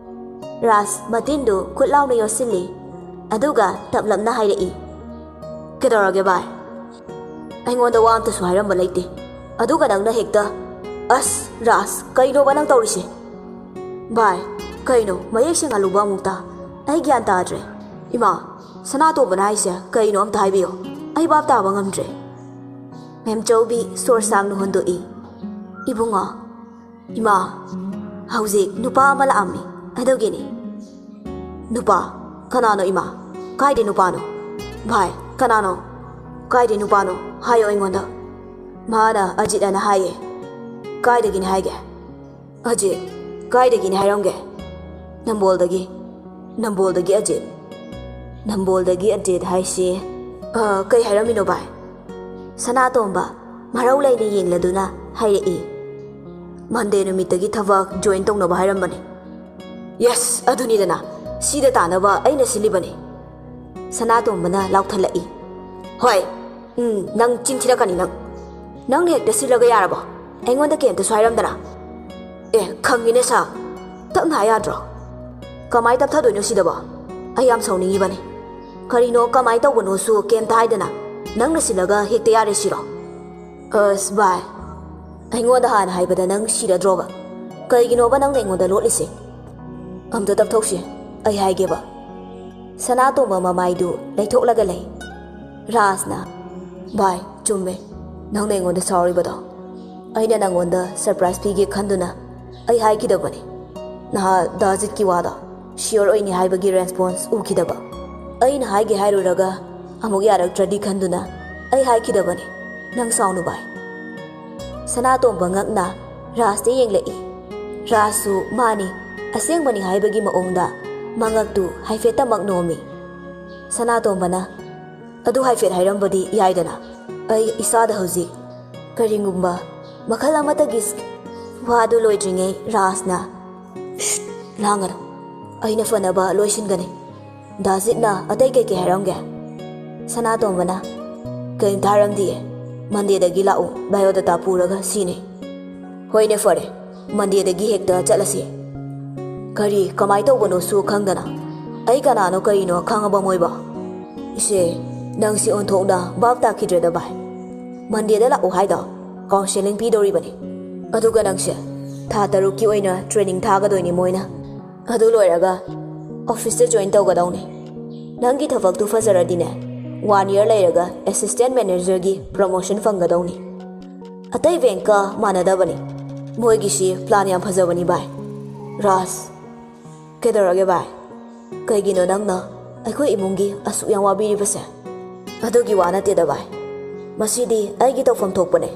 ꯔꯥꯖ ꯃꯇꯤꯟꯗꯨ ꯈꯨꯠ ꯂꯥꯎꯅ ꯌꯣꯠꯁꯤꯜꯂꯤ, ꯑꯗꯨꯒ ꯇꯞꯂꯞꯅ ꯍꯥꯏꯔꯛꯏ, "ꯀꯩꯗꯧꯔꯒꯦ ꯚꯥꯏ? ꯑꯩꯉꯣꯟꯗ ꯋꯥ ꯑꯝꯇꯁꯨ ꯍꯥꯏꯔꯝꯕ ꯂꯩꯇꯦ, ꯑꯗꯨꯒ ꯅꯪꯅ ꯍꯦꯛꯇ, ꯑꯁ ꯔꯥꯖ, ꯀꯩꯅꯣꯕ ꯅꯪ ꯇꯧꯔꯤꯁꯦ?" "ꯚꯥꯏ, ꯀꯩꯅꯣ ꯃꯌꯦꯛ ꯁꯦꯡꯍꯜꯂꯨꯕ ꯑꯃꯨꯛꯇ? ꯑꯩ ꯒ꯭ꯌꯥꯟ ꯇꯥꯗ꯭ꯔꯦ꯫ ꯏꯃꯥ, ꯁꯅꯥꯇꯣꯝꯕꯅ ꯍꯥꯏꯁꯦ ꯀꯩꯅꯣ ꯑꯝꯇ ꯍꯥꯏꯕꯤꯌꯣ, ꯑꯩ ꯚꯥꯞ ꯇꯥꯕ ꯉꯝꯗ꯭ꯔꯦ꯫" ꯃꯦꯝꯆꯧꯕꯤ ꯁꯣꯔ ꯁꯥꯡꯅ ꯍꯣꯟꯗꯣꯛꯏ, "ꯏꯕꯨꯡꯉꯣ, ꯏꯃꯥ, ꯍꯧꯖꯤꯛ ꯅꯨꯄꯥ ꯑꯃ ꯂꯥꯛꯑꯝꯃꯤ, ꯑꯗꯨꯒꯤꯅꯤ꯫" "ꯅꯨꯄꯥ? ꯀꯅꯥꯅꯣ ꯏꯃꯥ? ꯀꯥꯏꯗꯩ ꯅꯨꯄꯥꯅꯣ? ꯚꯥꯏ, ꯀꯅꯥꯅꯣ? ꯀꯥꯏꯗꯩ ꯅꯨꯄꯥꯅꯣ? ꯍꯥꯏꯌꯣ ꯑꯩꯉꯣꯟꯗ꯫" "ꯃꯥꯅ ꯑꯖꯤꯠ ꯑꯅ ꯍꯥꯏꯌꯦ꯫" "ꯀꯥꯏꯗꯒꯤꯅꯤ ꯍꯥꯏꯒꯦ?" "ꯑꯖꯤꯠ? ꯀꯥꯏꯗꯒꯤꯅꯤ ꯍꯥꯏꯔꯝꯒꯦ?" "ꯅꯝꯕꯣꯜꯗꯒꯤ꯫" "ꯅꯝꯕꯣꯜꯗꯒꯤ ꯑꯖꯤꯠ? ꯅꯝꯕꯣꯜꯗꯒꯤ ꯑꯖꯤꯠ ꯍꯥꯏꯁꯤ, ꯑ, ꯀꯩ ꯍꯥꯏꯔꯝꯃꯤꯅꯣ ꯚꯥꯏ?" ꯁꯅꯥꯇꯣꯝꯕ ꯃꯔꯧ ꯂꯩꯅ ꯌꯦꯡꯂꯗꯨꯅ ꯍꯥꯏꯔꯛꯏ, "ꯃꯟꯗꯦ ꯅꯨꯃꯤꯠꯇꯒꯤ ꯊꯕꯛ ꯖꯣꯏꯟ ꯇꯧꯅꯕ ꯍꯥꯏꯔꯝꯕꯅꯤ꯫" "ꯌꯦꯁ, ꯑꯗꯨꯅꯤꯗꯅ, ꯁꯤꯗ ꯇꯥꯅꯕ ꯑꯩꯅ ꯁꯤꯜꯂꯤꯕꯅꯤ꯫" ꯁꯅꯥꯇꯣꯝꯕꯅ ꯂꯥꯎꯊꯠꯂꯛꯏ, "ꯍꯣꯏ, ꯎꯝ, ꯅꯪ ꯆꯤꯟ ꯊꯤꯔꯛꯀꯅꯤ ꯅꯪ꯫ ꯅꯪꯅ ꯍꯦꯛꯇ ꯁꯤꯜꯂꯒ ꯌꯥꯔꯕꯣ? ꯑꯩꯉꯣꯟꯗ ꯀꯩꯝꯇꯁꯨ ꯍꯥꯏꯔꯝꯗꯅ꯫" "ꯑꯦ, ꯈꯪꯉꯤꯅꯦ ꯁꯥ, ꯇꯞꯅ ꯍꯥꯏ ꯌꯥꯗ꯭ꯔꯣ?" "ꯀꯃꯥꯏ ꯇꯞꯊꯗꯣꯏꯅꯣ ꯁꯤꯗꯕꯣ? ꯑꯩ ꯌꯥꯝ ꯁꯥꯎꯅꯤꯡꯉꯤꯕꯅꯤ꯫" ꯀꯔꯤꯅꯣ, ꯀꯃꯥꯏ ꯇꯧꯕꯅꯣꯁꯨ ꯀꯩꯝꯇ ꯍꯥꯏꯗꯅ ꯅꯪꯅ ꯁꯤꯜꯂꯒ ꯍꯦꯛꯇ ꯌꯥꯔꯦ ꯁꯤꯔꯣ? ꯑꯁ ꯚꯥꯏ, ꯑꯩꯉꯣꯟꯗ ꯍꯥꯟꯅ ꯍꯥꯏꯕꯗ ꯅꯪ ꯁꯤꯔꯗ꯭ꯔꯣꯕ? ꯀꯩꯒꯤꯅꯣꯕ ꯅꯪꯅ ꯑꯩꯉꯣꯟꯗ ꯂꯣꯠꯂꯤꯁꯦ? ꯑꯝꯇ ꯇꯞꯊꯧꯁꯤ, ꯑꯩ ꯍꯥꯏꯒꯦꯕ꯫ ꯁꯅꯥꯇꯣꯝꯕ ꯃꯃꯥꯏꯗꯨ ꯂꯩꯊꯣꯛꯂꯒ ꯂꯩ꯫ ꯔꯥꯖꯅ, "ꯚꯥꯏ, ꯆꯨꯝꯃꯦ, ꯅꯪꯅ ꯑꯩꯉꯣꯟꯗ ꯁꯥꯎꯔꯤꯕꯗꯣ꯫ ꯑꯩꯅ ꯅꯪꯉꯣꯟꯗ ꯁꯔꯄ꯭ꯔꯥꯏꯖ ꯄꯤꯒꯦ ꯈꯟꯗꯨꯅ ꯑꯩ ꯍꯥꯏꯈꯤꯗꯕꯅꯤ꯫ ꯅꯍꯥ ꯗꯥꯖꯤꯠꯀꯤ ꯋꯥꯗꯣ ꯁꯤꯌꯣꯔ ꯑꯣꯏꯅꯤ ꯍꯥꯏꯕꯒꯤ ꯔꯦꯁꯄꯣꯟꯁ ꯎꯈꯤꯗꯕ꯫ ꯑꯩꯅ ꯍꯥꯏꯒꯦ ꯍꯥꯏꯔꯨꯔꯒ ꯑꯃꯨꯛ ꯌꯥꯔꯛꯇ꯭ꯔꯗꯤ ꯈꯟꯗꯨꯅ ꯑꯩ ꯍꯥꯏꯈꯤꯗꯕꯅꯤ꯫ ꯅꯪ ꯁꯥꯎꯅꯨ ꯚꯥꯏ꯫" ꯁꯅꯥꯇꯣꯝꯕ ꯉꯛꯅ ꯔꯥꯖꯇ ꯌꯦꯡꯂꯛꯏ꯫ ꯔꯥꯖꯁꯨ ꯃꯥꯅꯤ, ꯑꯁꯦꯡꯕꯅꯤ ꯍꯥꯏꯕꯒꯤ ꯃꯑꯣꯡꯗ ꯃꯉꯛꯇꯨ ꯍꯥꯏꯐꯦꯠꯇꯃꯛ ꯅꯣꯝꯃꯤ꯫ ꯁꯅꯥꯇꯣꯝꯕꯅ, "ꯑꯗꯨ ꯍꯥꯏꯐꯦꯠ ꯍꯥꯏꯔꯝꯕꯗꯤ ꯌꯥꯏꯗꯅ꯫ ꯑꯩ ꯏꯁꯥꯗ ꯍꯧꯖꯤꯛ ꯀꯔꯤꯒꯨꯝꯕ ꯃꯈꯜ ꯑꯃꯠꯇꯒꯤ ꯁ-" ꯋꯥꯗꯨ ꯂꯣꯏꯗ꯭ꯔꯤꯉꯩ ꯔꯥꯖꯅ, "ꯁ꯭ꯠ, ꯂꯥꯡꯒꯅꯨ꯫ ꯑꯩꯅ ꯐꯅꯕ ꯂꯣꯏꯁꯤꯟꯒꯅꯤ꯫ ꯗꯥꯖꯤꯠꯅ ꯑꯇꯩ ꯀꯩꯀꯩ ꯍꯥꯏꯔꯝꯒꯦ?" ꯁꯅꯥꯇꯣꯝꯕꯅ, "ꯀꯔꯤꯝꯇ ꯍꯥꯏꯔꯝꯗꯤꯌꯦ꯫ ꯃꯟꯗꯦꯗꯒꯤ ꯂꯥꯛꯎ, ꯕꯥꯏꯑꯣꯗꯥꯇꯥ ꯄꯨꯔꯒ ꯁꯤꯅꯤ꯫" "ꯍꯣꯏꯅꯦ, ꯐꯔꯦ꯫ ꯃꯟꯗꯦꯗꯒꯤ ꯍꯦꯛꯇ ꯆꯠꯂꯁꯤ꯫" "ꯀꯔꯤ, ꯀꯃꯥꯏ ꯇꯧꯕꯅꯣꯁꯨ ꯈꯪꯗꯅ ꯑꯩ ꯀꯅꯥꯅꯣ ꯀꯔꯤꯅꯣ ꯈꯪꯉꯕ ꯃꯣꯏꯕꯣ?" "ꯏꯆꯦ, ꯅꯪꯁꯤ ꯑꯣꯟꯊꯣꯛꯅ ꯚꯥꯞ ꯇꯥꯈꯤꯗ꯭ꯔꯦꯗ ꯚꯥꯏ꯫ ꯃꯟꯗꯦꯗ ꯂꯥꯛꯎ ꯍꯥꯏꯗꯣ ꯀꯥꯎꯟꯁꯦꯂꯤꯡ ꯄꯤꯗꯧꯔꯤꯕꯅꯤ꯫ ꯑꯗꯨꯒ ꯅꯪꯁꯦ ꯊꯥ ꯇꯔꯨꯛꯀꯤ ꯑꯣꯏꯅ ꯇ꯭ꯔꯦꯅꯤꯡ ꯊꯥꯒꯗꯣꯏꯅꯤ ꯃꯣꯏꯅ꯫ ꯑꯗꯨ ꯂꯣꯏꯔꯒ ꯑꯣꯐꯤꯁꯇ ꯖꯣꯏꯟ ꯇꯧꯒꯗꯧꯅꯤ꯫ ꯅꯪꯒꯤ ꯊꯕꯛꯇꯨ ꯐꯖꯔꯗꯤꯅꯦ, ꯋꯥꯟ ꯏꯌꯔ ꯂꯩꯔꯒ ꯑꯦꯁꯤꯁꯇꯦꯟ ꯃꯦꯅꯦꯖꯔꯒꯤ ꯄ꯭ꯔꯃꯣꯁꯟ ꯐꯪꯒꯗꯧꯅꯤ꯫ ꯑꯇꯩ ꯕꯦꯡꯛꯀ ꯃꯥꯟꯅꯗꯕꯅꯤ꯫ ꯃꯣꯏꯒꯤꯁꯤ ꯄ꯭ꯂꯥꯟ ꯌꯥꯝ ꯐꯖꯕꯅꯤ ꯚꯥꯏ꯫" "ꯔꯥꯖ, ꯀꯩꯗꯧꯔꯒꯦ ꯚꯥꯏ? ꯀꯩꯒꯤꯅꯣ ꯅꯪꯅ ꯑꯩꯈꯣꯏ ꯏꯃꯨꯡꯒꯤ ꯑꯁꯨꯛ ꯌꯥꯝ ꯋꯥꯕꯤꯔꯤꯕꯁꯦ?" "ꯑꯗꯨꯒꯤ ꯋꯥ ꯅꯠꯇꯦꯗ ꯚꯥꯏ꯫ ꯃꯁꯤꯗꯤ ꯑꯩꯒꯤ ꯇꯧꯐꯝ ꯊꯣꯛꯄꯅꯦ꯫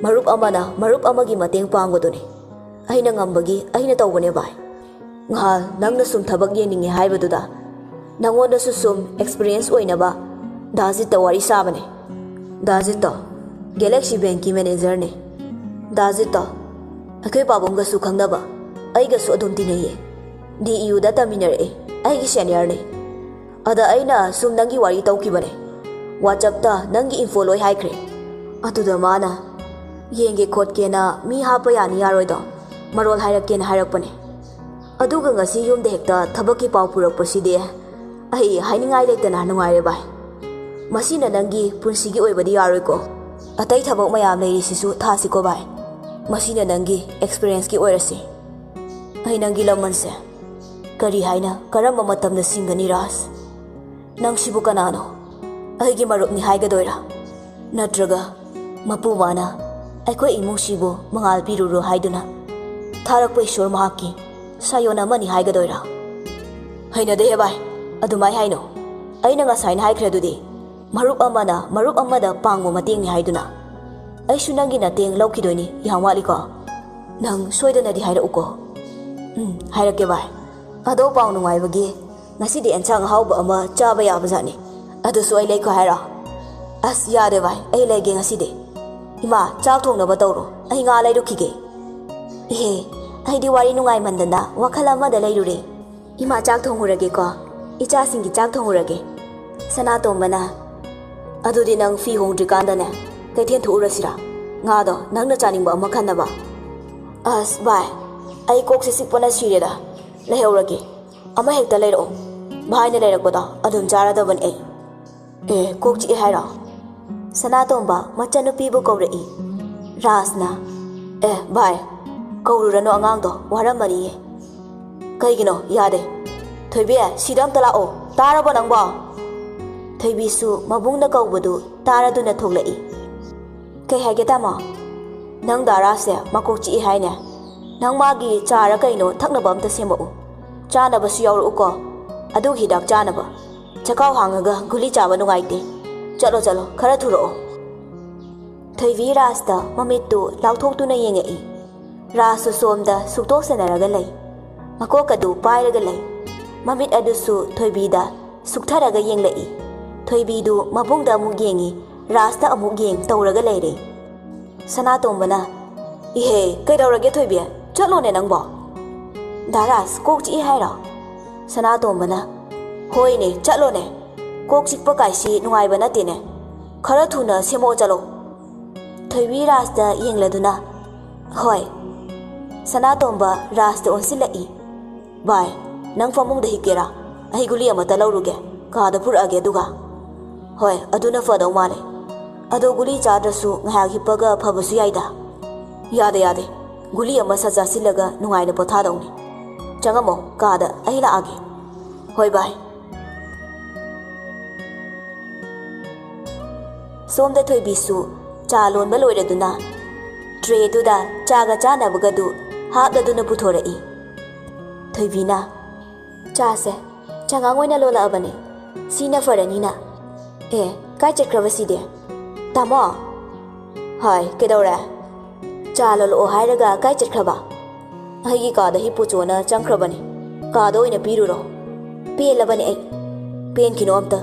ꯃꯔꯨꯞ ꯑꯃꯅ ꯃꯔꯨꯞ ꯑꯃꯒꯤ ꯃꯇꯦꯡ ꯄꯥꯡꯕꯗꯨꯅꯤ꯫ ꯑꯩꯅ ꯉꯝꯕꯒꯤ ꯑꯩꯅ ꯇꯧꯕꯅꯦ ꯚꯥꯏ꯫ ꯉꯍꯥꯟ ꯅꯪꯅ ꯁꯨꯝ ꯊꯕꯛ ꯌꯦꯡꯅꯤꯡꯉꯦ ꯍꯥꯏꯕꯗꯨꯗ ꯅꯪꯉꯣꯟꯗꯁꯨ ꯁꯨꯝ ꯑꯦꯛꯁꯄꯤꯔꯤꯌꯦꯟꯁ ꯑꯣꯏꯅꯕ ꯗꯥꯖꯤꯠꯇ ꯋꯥꯔꯤ ꯁꯥꯕꯅꯦ꯫" "ꯗꯥꯖꯤꯠꯇꯣ ꯒꯦꯂꯦꯛꯁꯤ ꯕꯦꯡꯛꯀꯤ ꯃꯦꯅꯦꯖꯔꯅꯦ꯫" "ꯗꯥꯖꯤꯠꯇꯣ ꯑꯩꯈꯣꯏ ꯄꯥꯕꯨꯡꯒꯁꯨ ꯈꯪꯅꯕ, ꯑꯩꯒꯁꯨ ꯑꯗꯨꯝ ꯇꯤꯟꯅꯩꯌꯦ꯫ ꯗꯤ ꯏ ꯌꯨꯗ ꯇꯝꯃꯤꯟꯅꯔꯛꯑꯦ, ꯑꯩꯒꯤ ꯁꯦꯅꯤꯌꯔꯅꯦ꯫ ꯑꯗ ꯑꯩꯅ ꯁꯨꯝ ꯅꯪꯒꯤ ꯋꯥꯔꯤ ꯇꯧꯈꯤꯕꯅꯦ꯫ ꯋꯥꯆꯞꯇ ꯅꯪꯒꯤ ꯏꯟꯐꯣ ꯂꯣꯏ ꯍꯥꯏꯈ꯭ꯔꯦ꯫" ꯑꯗꯨꯗ ꯃꯥꯅ, "ꯌꯦꯡꯒꯦ ꯈꯣꯠꯀꯦꯅ ꯃꯤ ꯍꯥꯞꯄ ꯌꯥꯅꯤ ꯌꯥꯔꯣꯏꯗꯣ ꯃꯔꯣꯜ ꯍꯥꯏꯔꯛꯀꯦꯅ ꯍꯥꯏꯔꯛꯄꯅꯦ꯫ ꯑꯗꯨꯒ ꯉꯁꯤ ꯌꯨꯝꯗ ꯍꯦꯛꯇ ꯊꯕꯛꯀꯤ ꯄꯥꯎ ꯄꯨꯔꯛꯄꯁꯤꯗꯤ꯫ ꯑꯩ ꯍꯥꯏꯅꯤꯡꯉꯥꯏ ꯂꯩꯇꯅ ꯅꯨꯡꯉꯥꯏꯔꯦ ꯚꯥꯏ꯫ ꯃꯁꯤꯅ ꯅꯪꯒꯤ ꯄꯨꯟꯁꯤꯒꯤ ꯑꯣꯏꯕꯗꯤ ꯌꯥꯔꯣꯏꯀꯣ꯫ ꯑꯇꯩ ꯊꯕꯛ ꯃꯌꯥꯝ ꯂꯩꯔꯤꯁꯤꯁꯨ ꯊꯥꯁꯤꯀꯣ ꯚꯥꯏ꯫ ꯃꯁꯤꯅ ꯅꯪꯒꯤ ꯑꯦꯛꯁꯄꯤꯔꯤꯌꯦꯟꯁꯀꯤ ꯑꯣꯏꯔꯁꯤ꯫ ꯑꯩ ꯅꯪꯒꯤ ꯂꯃꯟꯁꯦ ꯀꯔꯤ ꯍꯥꯏꯅ, ꯀꯔꯝꯕ ꯃꯇꯝꯗ ꯁꯤꯡꯒꯅꯤ ꯔꯥꯖ? ꯅꯪꯁꯤꯕꯨ ꯀꯅꯥꯅꯣ? ꯑꯩꯒꯤ ꯃꯔꯨꯞꯅꯤ ꯍꯥꯏꯒꯗꯣꯏꯔꯥ? ꯅꯠꯇ꯭ꯔꯒ ꯃꯄꯨ ꯃꯥꯅ ꯑꯩꯈꯣꯏ ꯏꯃꯨꯡꯁꯤꯕꯨ ꯃꯉꯥꯜ ꯄꯤꯔꯨꯔꯣ ꯍꯥꯏꯗꯨꯅ ꯊꯥꯔꯛꯄ ꯏꯁꯣꯔ ꯃꯍꯥꯛꯀꯤ ꯁꯥꯌꯣꯟ ꯑꯃꯅꯤ ꯍꯥꯏꯒꯗꯣꯏꯔꯥ? ꯍꯩꯅꯗꯦꯍꯦ ꯚꯥꯏ, ꯑꯗꯨꯃꯥꯏ ꯍꯥꯏꯅꯣ꯫ ꯑꯩꯅ ꯉꯁꯥꯏꯅ ꯍꯥꯏꯈ꯭ꯔꯗꯨꯗꯤ, ꯃꯔꯨꯞ ꯑꯃꯅ ꯃꯔꯨꯞ ꯑꯃꯗ ꯄꯥꯡꯕ ꯃꯇꯦꯡꯅꯤ ꯍꯥꯏꯗꯨꯅ꯫ ꯑꯩꯁꯨ ꯅꯪꯒꯤ ꯅꯇꯦꯡ ꯂꯧꯈꯤꯗꯣꯏꯅꯤ, ꯌꯥꯝ ꯋꯥꯠꯂꯤꯀꯣ꯫ ꯅꯪ ꯁꯣꯏꯗꯅꯗꯤ ꯍꯥꯏꯔꯛꯎꯀꯣ꯫ ꯎꯝ, ꯍꯥꯏꯔꯛꯀꯦ ꯚꯥꯏ꯫ ꯑꯗꯣ ꯄꯥꯎ ꯅꯨꯡꯉꯥꯏꯕꯒꯤ ꯉꯁꯤꯗꯤ ꯑꯦꯟꯁꯥꯡ ꯑꯍꯥꯎꯕ ꯑꯃ ꯆꯥꯕ ꯌꯥꯕꯖꯥꯠꯅꯤ꯫ ꯑꯗꯨꯁꯨ ꯑꯩ ꯂꯩꯈꯣ ꯍꯥꯏꯔꯣ? ꯑꯁ, ꯌꯥꯗꯦ ꯚꯥꯏ, ꯑꯩ ꯂꯩꯒꯦ ꯉꯁꯤꯗꯤ꯫ ꯏꯃꯥ, ꯆꯥꯛ ꯊꯣꯡꯅꯕ ꯇꯧꯔꯣ, ꯑꯩ ꯉꯥ ꯂꯩꯔꯨꯈꯤꯒꯦ꯫ ꯏꯍꯦ, ꯑꯩꯗꯤ ꯋꯥꯔꯤ ꯅꯨꯡꯉꯥꯏꯃꯟꯗꯅ ꯋꯥꯈꯜ ꯑꯃꯗ ꯂꯩꯔꯨꯔꯦ꯫ ꯏꯃꯥ, ꯆꯥꯛ ꯊꯣꯡꯉꯨꯔꯒꯦꯀꯣ꯫ ꯏꯆꯥꯁꯤꯡꯒꯤ ꯆꯥꯛ ꯊꯣꯡꯉꯨꯔꯒꯦ꯫ ꯁꯅꯥꯇꯣꯝꯕꯅ, ꯑꯗꯨꯗꯤ ꯅꯪ ꯐꯤ ꯍꯣꯡꯗ꯭ꯔꯤꯀꯥꯟꯗꯅꯦ, ꯀꯩꯊꯦꯜ ꯊꯣꯛꯎꯔꯁꯤꯔꯥ? ꯉꯥꯗꯣ ꯅꯪꯅ ꯆꯥꯅꯤꯡꯕ ꯑꯃ ꯈꯟꯅꯕ꯫ ꯑꯁ ꯚꯥꯏ, ꯑꯩ ꯀꯣꯛꯁꯦ ꯆꯤꯛꯄꯅ ꯁꯤꯔꯦꯗ꯫ ꯂꯩꯍꯧꯔꯒꯦ꯫ ꯑꯃ ꯍꯦꯛꯇ ꯂꯩꯔꯛꯑꯣ꯫ ꯚꯥꯏꯅ ꯂꯩꯔꯛꯄꯗꯣ ꯑꯗꯨꯝ ꯆꯥꯔꯗꯕꯅꯦ ꯑꯩ꯫ ꯑꯦ, ꯀꯣꯛ ꯆꯤꯛꯑꯦ ꯍꯥꯏꯔꯣ? ꯁꯅꯥꯇꯣꯝꯕ ꯃꯆꯟꯅꯨꯄꯤꯕꯨ ꯀꯧꯔꯛꯏ꯫ ꯔꯥꯖꯅ, ꯑꯦ ꯚꯥꯏ, ꯀꯧꯔꯨꯔꯅꯨ, ꯑꯉꯥꯡꯗꯣ ꯋꯥꯔꯝꯃꯅꯤꯌꯦ꯫ ꯀꯩꯒꯤꯅꯣ ꯌꯥꯗꯦ? ꯊꯣꯏꯕꯤ, ꯁꯤꯗ ꯑꯝꯇ ꯂꯥꯛꯑꯣ꯫ ꯇꯥꯔꯕꯣ ꯅꯪꯕꯣ? ꯊꯣꯏꯕꯤꯁꯨ ꯃꯕꯨꯡꯅ ꯀꯧꯕꯗꯨ ꯇꯥꯔꯗꯨꯅ ꯊꯣꯛꯂꯛꯏ꯫ ꯀꯩ ꯍꯥꯏꯒꯦ ꯇꯥꯃꯣ? ꯅꯪ ꯗꯥ ꯔꯥꯖꯁꯦ ꯃꯀꯣꯛ ꯆꯤꯛꯏ ꯍꯥꯏꯅꯦ? ꯅꯪ ꯃꯥꯒꯤ ꯆꯥꯔ ꯀꯩꯅꯣ ꯊꯛꯅꯕ ꯑꯝꯇ ꯁꯦꯝꯃꯛꯎ꯫ ꯆꯥꯅꯕꯁꯨ ꯌꯥꯎꯔꯛꯎꯀꯣ꯫ ꯑꯗꯨꯒꯤ ꯍꯤꯗꯥꯛ ꯆꯥꯅꯕ꯫ ꯆꯈꯥꯎ ꯍꯥꯡꯉꯒ ꯒꯨꯂꯤ ꯆꯥꯕ ꯅꯨꯡꯉꯥꯏꯇꯦ꯫ ꯆꯠꯂꯣ, ꯆꯠꯂꯣ, ꯈꯔ ꯊꯨꯔꯛꯑꯣ꯫ ꯊꯣꯏꯕꯤ ꯔꯥꯖꯇ ꯃꯃꯤꯠꯇꯨ ꯂꯥꯎꯊꯣꯛꯇꯨꯅ ꯌꯦꯡꯉꯛꯏ꯫ ꯔꯥꯖꯁꯨ ꯁꯣꯝꯗ ꯁꯨꯛꯇꯣꯛ ꯁꯦꯟꯅꯔꯒ ꯂꯩ꯫ ꯃꯀꯣꯛ ꯑꯗꯨ ꯄꯥꯏꯔꯒ ꯂꯩ꯫ ꯃꯃꯤꯠ ꯑꯗꯨꯁꯨ ꯊꯣꯏꯕꯤꯗ ꯁꯨꯛꯊꯔꯒ ꯌꯦꯡꯂꯛꯏ꯫ ꯊꯣꯏꯕꯤꯗꯨ ꯃꯕꯨꯡꯗ ꯑꯃꯨꯛ ꯌꯦꯡꯉꯤ, ꯔꯥꯖꯇ ꯑꯃꯨꯛ ꯌꯦꯡ ꯇꯧꯔꯒ ꯂꯩꯔꯦ꯫ ꯁꯅꯥꯇꯣꯝꯕꯅ, ꯏꯍꯦ, ꯀꯩꯗꯧꯔꯒꯦ ꯊꯣꯏꯕꯤ? ꯆꯠꯂꯣꯅꯦ ꯅꯪꯕꯣ꯫ ꯗꯥ ꯔꯥꯖ, ꯀꯣꯛ ꯆꯤꯛꯏ ꯍꯥꯏꯔꯣ? ꯁꯅꯥꯇꯣꯝꯕꯅ, ꯍꯣꯏꯅꯦ, ꯆꯠꯂꯣꯅꯦ꯫ ꯀꯣꯛ ꯆꯤꯛꯄ ꯀꯥꯏꯁꯤ ꯅꯨꯡꯉꯥꯏꯕ ꯅꯠꯇꯦꯅꯦ꯫ ꯈꯔ ꯊꯨꯅ ꯁꯦꯝꯃꯛꯑꯣ ꯆꯠꯂꯣ꯫ ꯊꯣꯏꯕꯤ ꯔꯥꯖꯇ ꯌꯦꯡꯂꯗꯨꯅ, ꯍꯣꯏ꯫ ꯁꯅꯥꯇꯣꯝꯕ ꯔꯥꯖꯇ ꯑꯣꯟꯁꯤꯜꯂꯛꯏ꯫ ꯚꯥꯏ, ꯅꯪ ꯐꯃꯨꯡꯗ ꯍꯤꯞꯀꯦꯔꯥ? ꯑꯩ ꯒꯨꯂꯤ ꯑꯃꯇ ꯂꯧꯔꯨꯒꯦ, ꯀꯥꯗ ꯄꯨꯔꯛꯑꯒꯦ ꯑꯗꯨꯒ꯫ ꯍꯣꯏ, ꯑꯗꯨꯅ ꯐꯗꯧ ꯃꯥꯜꯂꯦ꯫ ꯑꯗꯣ ꯒꯨꯂꯤ ꯆꯥꯗ꯭ꯔꯁꯨ ꯉꯥꯏꯍꯥꯛ ꯍꯤꯞꯄꯒ ꯐꯕꯁꯨ ꯌꯥꯏꯗ꯫ ꯌꯥꯗꯦ, ꯌꯥꯗꯦ, ꯒꯨꯂꯤ ꯑꯃ ꯁꯠ ꯆꯥꯁꯤꯜꯂꯒ ꯅꯨꯡꯉꯥꯏꯅ ꯄꯣꯊꯥꯗꯧꯅꯤ꯫ ꯆꯪꯉꯝꯃꯣ ꯀꯥꯗ, ꯑꯩ ꯂꯥꯛꯑꯒꯦ꯫ ꯍꯣꯏ ꯚꯥꯏ꯫ ꯁꯣꯝꯗ ꯊꯣꯏꯕꯤꯁꯨ ꯆꯥ ꯂꯣꯟꯕ ꯂꯣꯏꯔꯗꯨꯅ ꯇ꯭ꯔꯦꯗꯨꯗ ꯆꯥꯒ ꯆꯥꯅꯕꯒꯗꯨ ꯍꯥꯞꯂꯗꯨꯅ ꯄꯨꯊꯣꯔꯛꯏ꯫ ꯊꯣꯏꯕꯤꯅ, "ꯆꯥꯁꯦ, ꯆꯉꯥꯡ ꯑꯣꯏꯅ ꯂꯣꯜꯂꯛꯑꯕꯅꯦ, ꯁꯤꯅ ꯐꯔꯅꯤꯅ꯫ ꯑꯦ, ꯀꯥꯏ ꯆꯠꯈ꯭ꯔꯕ ꯁꯤꯗꯤ? ꯇꯥꯃꯣ!" "ꯍꯥꯏ, ꯀꯩꯗꯧꯔꯦ? ꯆꯥ ꯂꯣꯜꯂꯛꯑꯣ ꯍꯥꯏꯔꯒ ꯀꯥꯏ ꯆꯠꯈ꯭ꯔꯕ?" "ꯑꯩꯒꯤ ꯀꯥꯗ ꯍꯤꯞꯄꯨꯆꯣꯅ ꯆꯪꯈ꯭ꯔꯕꯅꯦ, ꯀꯥꯗ ꯑꯣꯏꯅ ꯄꯤꯔꯨꯔꯣ꯫ ꯄꯦꯜꯂꯕꯅꯦ ꯑꯩ꯫ ꯄꯦꯟꯈꯤꯅꯣ ꯑꯝꯇ꯫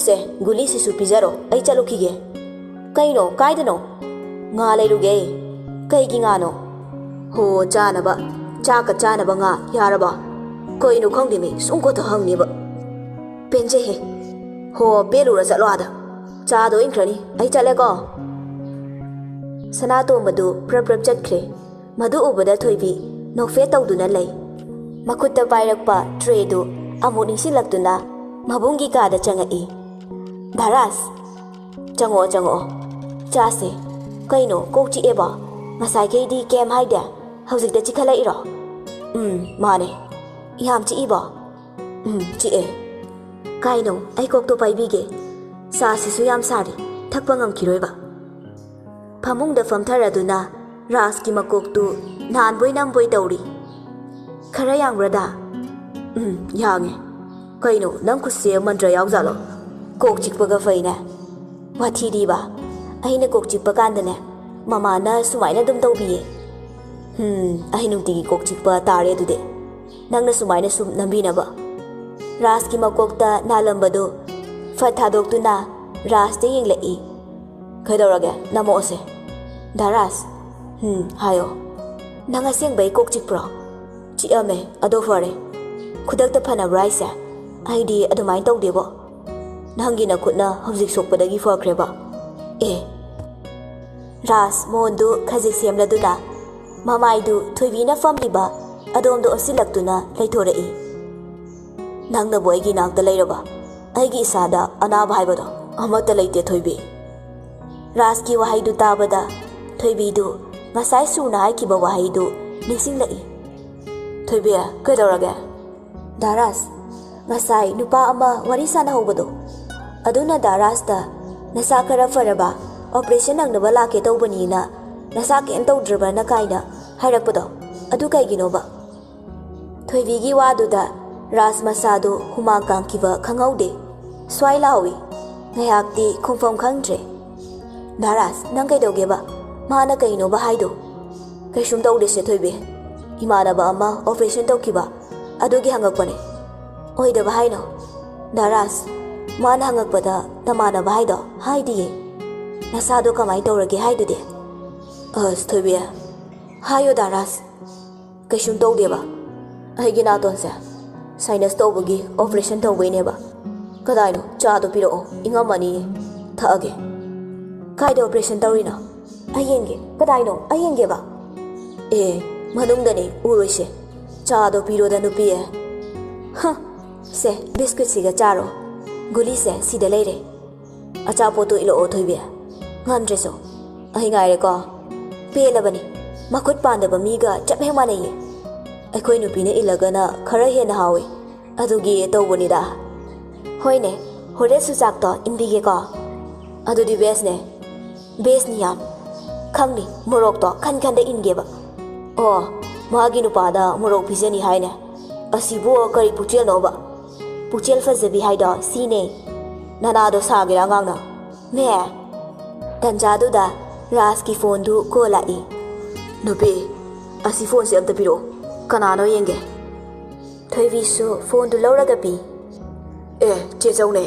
ꯁꯦ, ꯒꯨꯂꯤꯁꯤꯁꯨ ꯄꯤꯖꯔꯣ, ꯑꯩ ꯆꯠꯂꯨꯈꯤꯒꯦ꯫" "ꯀꯩꯅꯣ? ꯀꯥꯏꯗꯅꯣ?" "ꯉꯥ ꯂꯩꯔꯨꯒꯦ꯫" "ꯀꯩꯒꯤ ꯉꯥꯅꯣ?" "ꯍꯣ, ꯆꯥꯅꯕ, ꯆꯥꯛꯀ ꯆꯥꯅꯕ ꯉꯥ ꯌꯥꯔꯕ?" "ꯀꯩꯅꯣ ꯈꯪꯗꯦꯃꯤ, ꯁꯨꯝ ꯈꯣꯠꯇ ꯍꯪꯅꯦꯕ꯫ ꯄꯦꯟꯖꯩꯍꯦ꯫ ꯍꯣ, ꯄꯦꯜꯂꯨꯔ ꯆꯠꯂꯣ ꯑꯥꯗ꯫ ꯆꯥꯗꯣ ꯏꯪꯈ꯭ꯔꯅꯤ, ꯑꯩ ꯆꯠꯂꯦꯀꯣ꯫" ꯁꯅꯥꯇꯣꯝꯕꯗꯨ ꯄ꯭ꯔꯞ ꯄ꯭ꯔꯞ ꯆꯠꯈ꯭ꯔꯦ꯫ ꯃꯗꯨ ꯎꯕꯗ ꯊꯣꯏꯕꯤ ꯅꯣꯛꯐꯦꯠ ꯇꯧꯗꯨꯅ ꯂꯩ꯫ ꯃꯈꯨꯠꯇ ꯄꯥꯏꯔꯛꯄ ꯇ꯭ꯔꯦꯗꯨ ꯑꯃꯨꯛ ꯅꯤꯡꯁꯤꯡꯂꯛꯇꯨꯅ ꯃꯕꯨꯡꯒꯤ ꯀꯥꯗ ꯆꯪꯉꯛꯏ꯫ "ꯙꯔꯥꯖ!" "ꯆꯪꯉꯛꯑꯣ, ꯆꯪꯉꯛꯑꯣ꯫ ꯆꯥꯁꯦ꯫" "ꯀꯩꯅꯣ, ꯀꯣꯛ ꯆꯤꯛꯑꯦꯕꯣ? ꯉꯁꯥꯏꯈꯩꯗꯤ ꯀꯩꯝ ꯍꯥꯏꯗꯦ, ꯍꯧꯖꯤꯛꯇ ꯆꯤꯛꯈꯠꯂꯛꯏꯔꯣ?" "ꯎꯝ, ꯃꯥꯅꯦ꯫" "ꯌꯥꯝ ꯆꯤꯛꯏꯕꯣ?" "ꯎꯝ, ꯆꯤꯛꯑꯦ꯫" "ꯀꯥꯏꯅꯣ, ꯑꯩ ꯀꯣꯛꯇꯣ ꯄꯥꯏꯕꯤꯒꯦ꯫ ꯆꯥꯁꯤꯁꯨ ꯌꯥꯝ ꯁꯥꯔꯤ, ꯊꯛꯄ ꯉꯝꯈꯤꯔꯣꯏꯕ꯫" ꯐꯃꯨꯡꯗ ꯐꯝꯊꯔꯗꯨꯅ ꯔꯥꯖꯀꯤ ꯃꯀꯣꯛꯇꯨ ꯅꯥꯟꯕꯣꯏ ꯅꯝꯕꯣꯏ ꯇꯧꯔꯤ꯫ "ꯈꯔ ꯌꯥꯡꯕ꯭ꯔꯗ?" "ꯎꯝ, ꯌꯥꯡꯉꯦ꯫ ꯀꯩꯅꯣ, ꯅꯪ ꯈꯨꯠꯁꯦ ꯃꯟꯇ꯭ꯔ ꯌꯥꯎꯖꯥꯠꯂꯣ? ꯀꯣꯛ ꯆꯤꯛꯄꯒ ꯐꯩꯅꯦ꯫ ꯋꯥꯊꯤꯗꯤꯕ, ꯑꯩꯅ ꯀꯣꯛ ꯆꯤꯛꯄ ꯀꯥꯟꯗꯅꯦ, ꯃꯃꯥꯅ ꯁꯨꯃꯥꯏꯅ ꯑꯗꯨꯝ ꯇꯧꯕꯤꯌꯦ꯫" "ꯍꯝ, ꯑꯩ ꯅꯨꯡꯇꯤꯒꯤ ꯀꯣꯛ ꯆꯤꯛꯄ ꯇꯥꯔꯦ ꯑꯗꯨꯗꯤ, ꯅꯪꯅ ꯁꯨꯃꯥꯏꯅ ꯁꯨꯝ ꯅꯝꯕꯤꯅꯕ꯫" ꯔꯥꯖꯀꯤ ꯃꯀꯣꯛꯇ ꯅꯥꯜꯂꯝꯕꯗꯨ ꯐꯠ ꯊꯥꯗꯣꯛꯇꯨꯅ ꯔꯥꯖꯇ ꯌꯦꯡꯂꯛꯏ꯫ "ꯀꯩꯗꯧꯔꯒꯦ? ꯅꯝꯃꯛꯑꯣꯁꯦ꯫" "ꯙꯔꯥꯖ꯫" "ꯍꯝ, ꯍꯥꯏꯌꯣ꯫" "ꯅꯪ ꯑꯁꯦꯡꯕꯩ ꯀꯣꯛ ꯆꯤꯛꯄ꯭ꯔꯣ?" "ꯆꯤꯛꯑꯝꯃꯦ, ꯑꯗꯣ ꯐꯔꯦ꯫" "ꯈꯨꯗꯛꯇ ꯐꯅꯕ꯭ꯔꯥ ꯍꯥꯏꯁꯦ? ꯑꯩꯗꯤ ꯑꯗꯨꯃꯥꯏꯅ ꯇꯧꯗꯦꯕꯣ꯫ ꯅꯪꯒꯤ ꯅꯈꯨꯠꯅ ꯍꯧꯖꯤꯛ ꯁꯣꯛꯄꯗꯒꯤ ꯐꯈ꯭ꯔꯦꯕ꯫" "ꯑꯦ꯫" ꯔꯥꯖ ꯃꯣꯟꯗꯨ ꯈꯖꯤꯛ ꯁꯦꯝꯂꯗꯨꯅ ꯃꯃꯥꯏꯗꯨ ꯊꯣꯏꯕꯤꯅ ꯐꯝꯂꯤꯕ ꯑꯗꯣꯝꯗ ꯑꯣꯟꯁꯤꯜꯂꯛꯇꯨꯅ ꯂꯩꯊꯣꯔꯛꯏ꯫ "ꯅꯪꯅꯕꯨ ꯑꯩꯒꯤ ꯏꯅꯥꯛꯇ ꯂꯩꯔꯕ? ꯑꯩꯒꯤ ꯏꯁꯥꯗ ꯑꯅꯥꯕ ꯍꯥꯏꯕꯗꯣ ꯑꯃꯠꯇ ꯂꯩꯇꯦ, ꯊꯣꯏꯕꯤ꯫" ꯔꯥꯖꯀꯤ ꯋꯥꯍꯩꯗꯨ ꯇꯥꯕꯗ ꯊꯣꯏꯕꯤꯗꯨ ꯉꯁꯥꯏ ꯁꯨꯔꯅ ꯍꯥꯏꯈꯤꯕ ꯋꯥꯍꯩꯗꯨ ꯅꯤꯡꯁꯤꯡꯂꯛꯏ꯫ "ꯊꯣꯏꯕꯤ, ꯀꯩꯗꯧꯔꯒꯦ?" "ꯗꯥ ꯔꯥꯖ, ꯉꯁꯥꯏ ꯅꯨꯄꯥ ꯑꯃ ꯋꯥꯔꯤ ꯁꯥꯟꯅꯍꯧꯕꯗꯣ, ꯑꯗꯨꯅ ꯗꯥ ꯔꯥꯖꯇ ꯅꯁꯥ ꯈꯔ ꯐꯔꯕ, ꯑꯣꯄꯔꯦꯁꯟ ꯅꯪꯅꯕ ꯂꯥꯛꯀꯦ ꯇꯧꯕꯅꯤꯅ, ꯅꯁꯥ ꯀꯩꯝ ꯇꯧꯗ꯭ꯔꯕꯅ ꯀꯥꯏꯅ ꯍꯥꯏꯔꯛꯄꯗꯣ, ꯑꯗꯨ ꯀꯩꯒꯤꯅꯣꯕ?" ꯊꯣꯏꯕꯤꯒꯤ ꯋꯥꯗꯨꯗ ꯔꯥꯖ ꯃꯁꯥꯗꯨ ꯍꯨꯃꯥꯡ ꯀꯥꯡꯈꯤꯕ ꯈꯪꯍꯧꯗꯦ꯫ ꯁ꯭ꯋꯥꯏ ꯂꯥꯎꯏ꯫ ꯉꯥꯏꯍꯥꯛꯇꯤ ꯈꯨꯝꯐꯝ ꯈꯪꯗ꯭ꯔꯦ꯫ "ꯗꯥ ꯔꯥꯖ, ꯅꯪ ꯀꯩꯗꯧꯒꯦꯕ? ꯃꯥꯅ ꯀꯩꯅꯣꯕ ꯍꯥꯏꯗꯣ?" "ꯀꯩꯁꯨꯝ ꯇꯧꯗꯦꯁꯦ ꯊꯣꯏꯕꯤ꯫ ꯏꯃꯥꯟꯅꯕ ꯑꯃ ꯑꯣꯄꯔꯦꯁꯟ ꯇꯧꯈꯤꯕ, ꯑꯗꯨꯒꯤ ꯍꯪꯉꯛꯄꯅꯦ꯫" "ꯑꯣꯏꯗꯕ ꯍꯥꯏꯅꯣ?" "ꯗꯥ ꯔꯥꯖ, ꯃꯥꯅ ꯍꯪꯉꯛꯄꯗ ꯅꯃꯥꯟꯅꯕ ꯍꯥꯏꯗꯣ ꯍꯥꯏꯗꯤꯌꯦ꯫ ꯅꯁꯥꯗꯣ ꯀꯃꯥꯏꯅ ꯇꯧꯔꯒꯦ ꯍꯥꯏꯗꯨꯗꯤ?" "ꯑꯁ ꯊꯣꯏꯕꯤ, ꯍꯥꯏꯌꯣ ꯗꯥ ꯔꯥꯖ꯫" "ꯀꯩꯁꯨꯝ ꯇꯧꯗꯦꯕ꯫ ꯑꯩꯒꯤ ꯅꯥꯇꯣꯟꯁꯦ ꯁꯥꯏꯅꯁ ꯇꯧꯕꯒꯤ ꯑꯣꯄꯔꯦꯁꯟ ꯇꯧꯕꯩꯅꯦꯕ꯫ ꯀꯗꯥꯏꯅꯣ? ꯆꯥꯗꯣ ꯄꯤꯔꯛꯑꯣ, ꯏꯪꯉꯝꯃꯅꯤꯌꯦ, ꯊꯛꯑꯒꯦ꯫" "ꯀꯥꯏꯗ ꯑꯣꯄꯔꯦꯁꯟ ꯇꯧꯔꯤꯅꯣ? ꯑꯩ ꯌꯦꯡꯒꯦ꯫ ꯀꯗꯥꯏꯅꯣ? ꯑꯩ ꯌꯦꯡꯒꯦꯕ꯫" "ꯑꯦ, ꯃꯅꯨꯡꯗꯅꯦ, ꯎꯔꯣꯏꯁꯦ꯫ ꯆꯥꯗꯣ ꯄꯤꯔꯣꯗ, ꯅꯨꯄꯤ꯫ ꯍ, ꯁꯦ, ꯕꯤꯁꯀꯨꯠꯁꯤꯒ ꯆꯥꯔꯣ꯫ ꯒꯨꯂꯤꯁꯦ ꯁꯤꯗ ꯂꯩꯔꯦ꯫ ꯑꯆꯥꯄꯣꯠꯇꯣ ꯏꯜꯂꯛꯑꯣ, ꯊꯣꯏꯕꯤ꯫ ꯉꯝꯗ꯭ꯔꯦꯁꯨ, ꯑꯩ ꯉꯥꯏꯔꯦꯀꯣ꯫" "ꯄꯦꯜꯂꯕꯅꯤ꯫ ꯃꯈꯨꯠ ꯄꯥꯟꯗꯕ ꯃꯤꯒ ꯆꯞ ꯍꯦꯛ ꯃꯥꯟꯅꯩꯌꯦ꯫ ꯑꯩꯈꯣꯏ ꯅꯨꯄꯤꯅ ꯏꯜꯂꯒꯅ ꯈꯔ ꯍꯦꯟꯅ ꯍꯥꯎꯋꯦ꯫ ꯑꯗꯨꯒꯤ ꯇꯧꯕꯅꯤꯗ꯫" "ꯍꯣꯏꯅꯦ, ꯍꯣꯔꯦꯟꯁꯨ ꯆꯥꯛꯇꯣ ꯏꯟꯕꯤꯒꯦꯀꯣ꯫" "ꯑꯗꯨꯗꯤ ꯕꯦꯁꯅꯦ꯫" "ꯕꯦꯁꯅꯤ ꯌꯥꯝ꯫ ꯈꯪꯅꯤ, ꯃꯣꯔꯣꯛꯇꯣ ꯈꯟ ꯈꯟꯗ ꯏꯟꯒꯦꯕ꯫" "ꯑꯣ, ꯃꯥꯒꯤ ꯅꯨꯄꯥꯗ ꯃꯣꯔꯣꯛ ꯄꯤꯖꯅꯤ ꯍꯥꯏꯅꯦ꯫ ꯑꯁꯤꯕꯨ ꯀꯔꯤ ꯄꯨꯛꯆꯦꯜꯅꯣꯕ? ꯄꯨꯛꯆꯦꯜ ꯐꯖꯕꯤ ꯍꯥꯏꯗꯣ ꯁꯤꯅꯦ꯫ ꯅꯅꯥꯗꯣ ꯁꯥꯒꯦꯔꯥ ꯑꯉꯥꯡꯅ?" "ꯃꯦ!" ꯇꯟꯖꯥꯗꯨꯗ ꯔꯥꯖꯀꯤ ꯐꯣꯟꯗꯨ ꯀꯣꯜ ꯂꯥꯛꯏ꯫ "ꯅꯨꯄꯤ, ꯑꯁꯤ ꯐꯣꯟꯁꯦ ꯑꯝꯇ ꯄꯤꯔꯛꯑꯣ꯫ ꯀꯅꯥꯅꯣ ꯌꯦꯡꯒꯦ꯫" ꯊꯣꯏꯕꯤꯁꯨ ꯐꯣꯟꯗꯨ ꯂꯧꯔꯒ ꯄꯤ꯫ "ꯑꯦ, ꯆꯦ ꯆꯧꯅꯦ,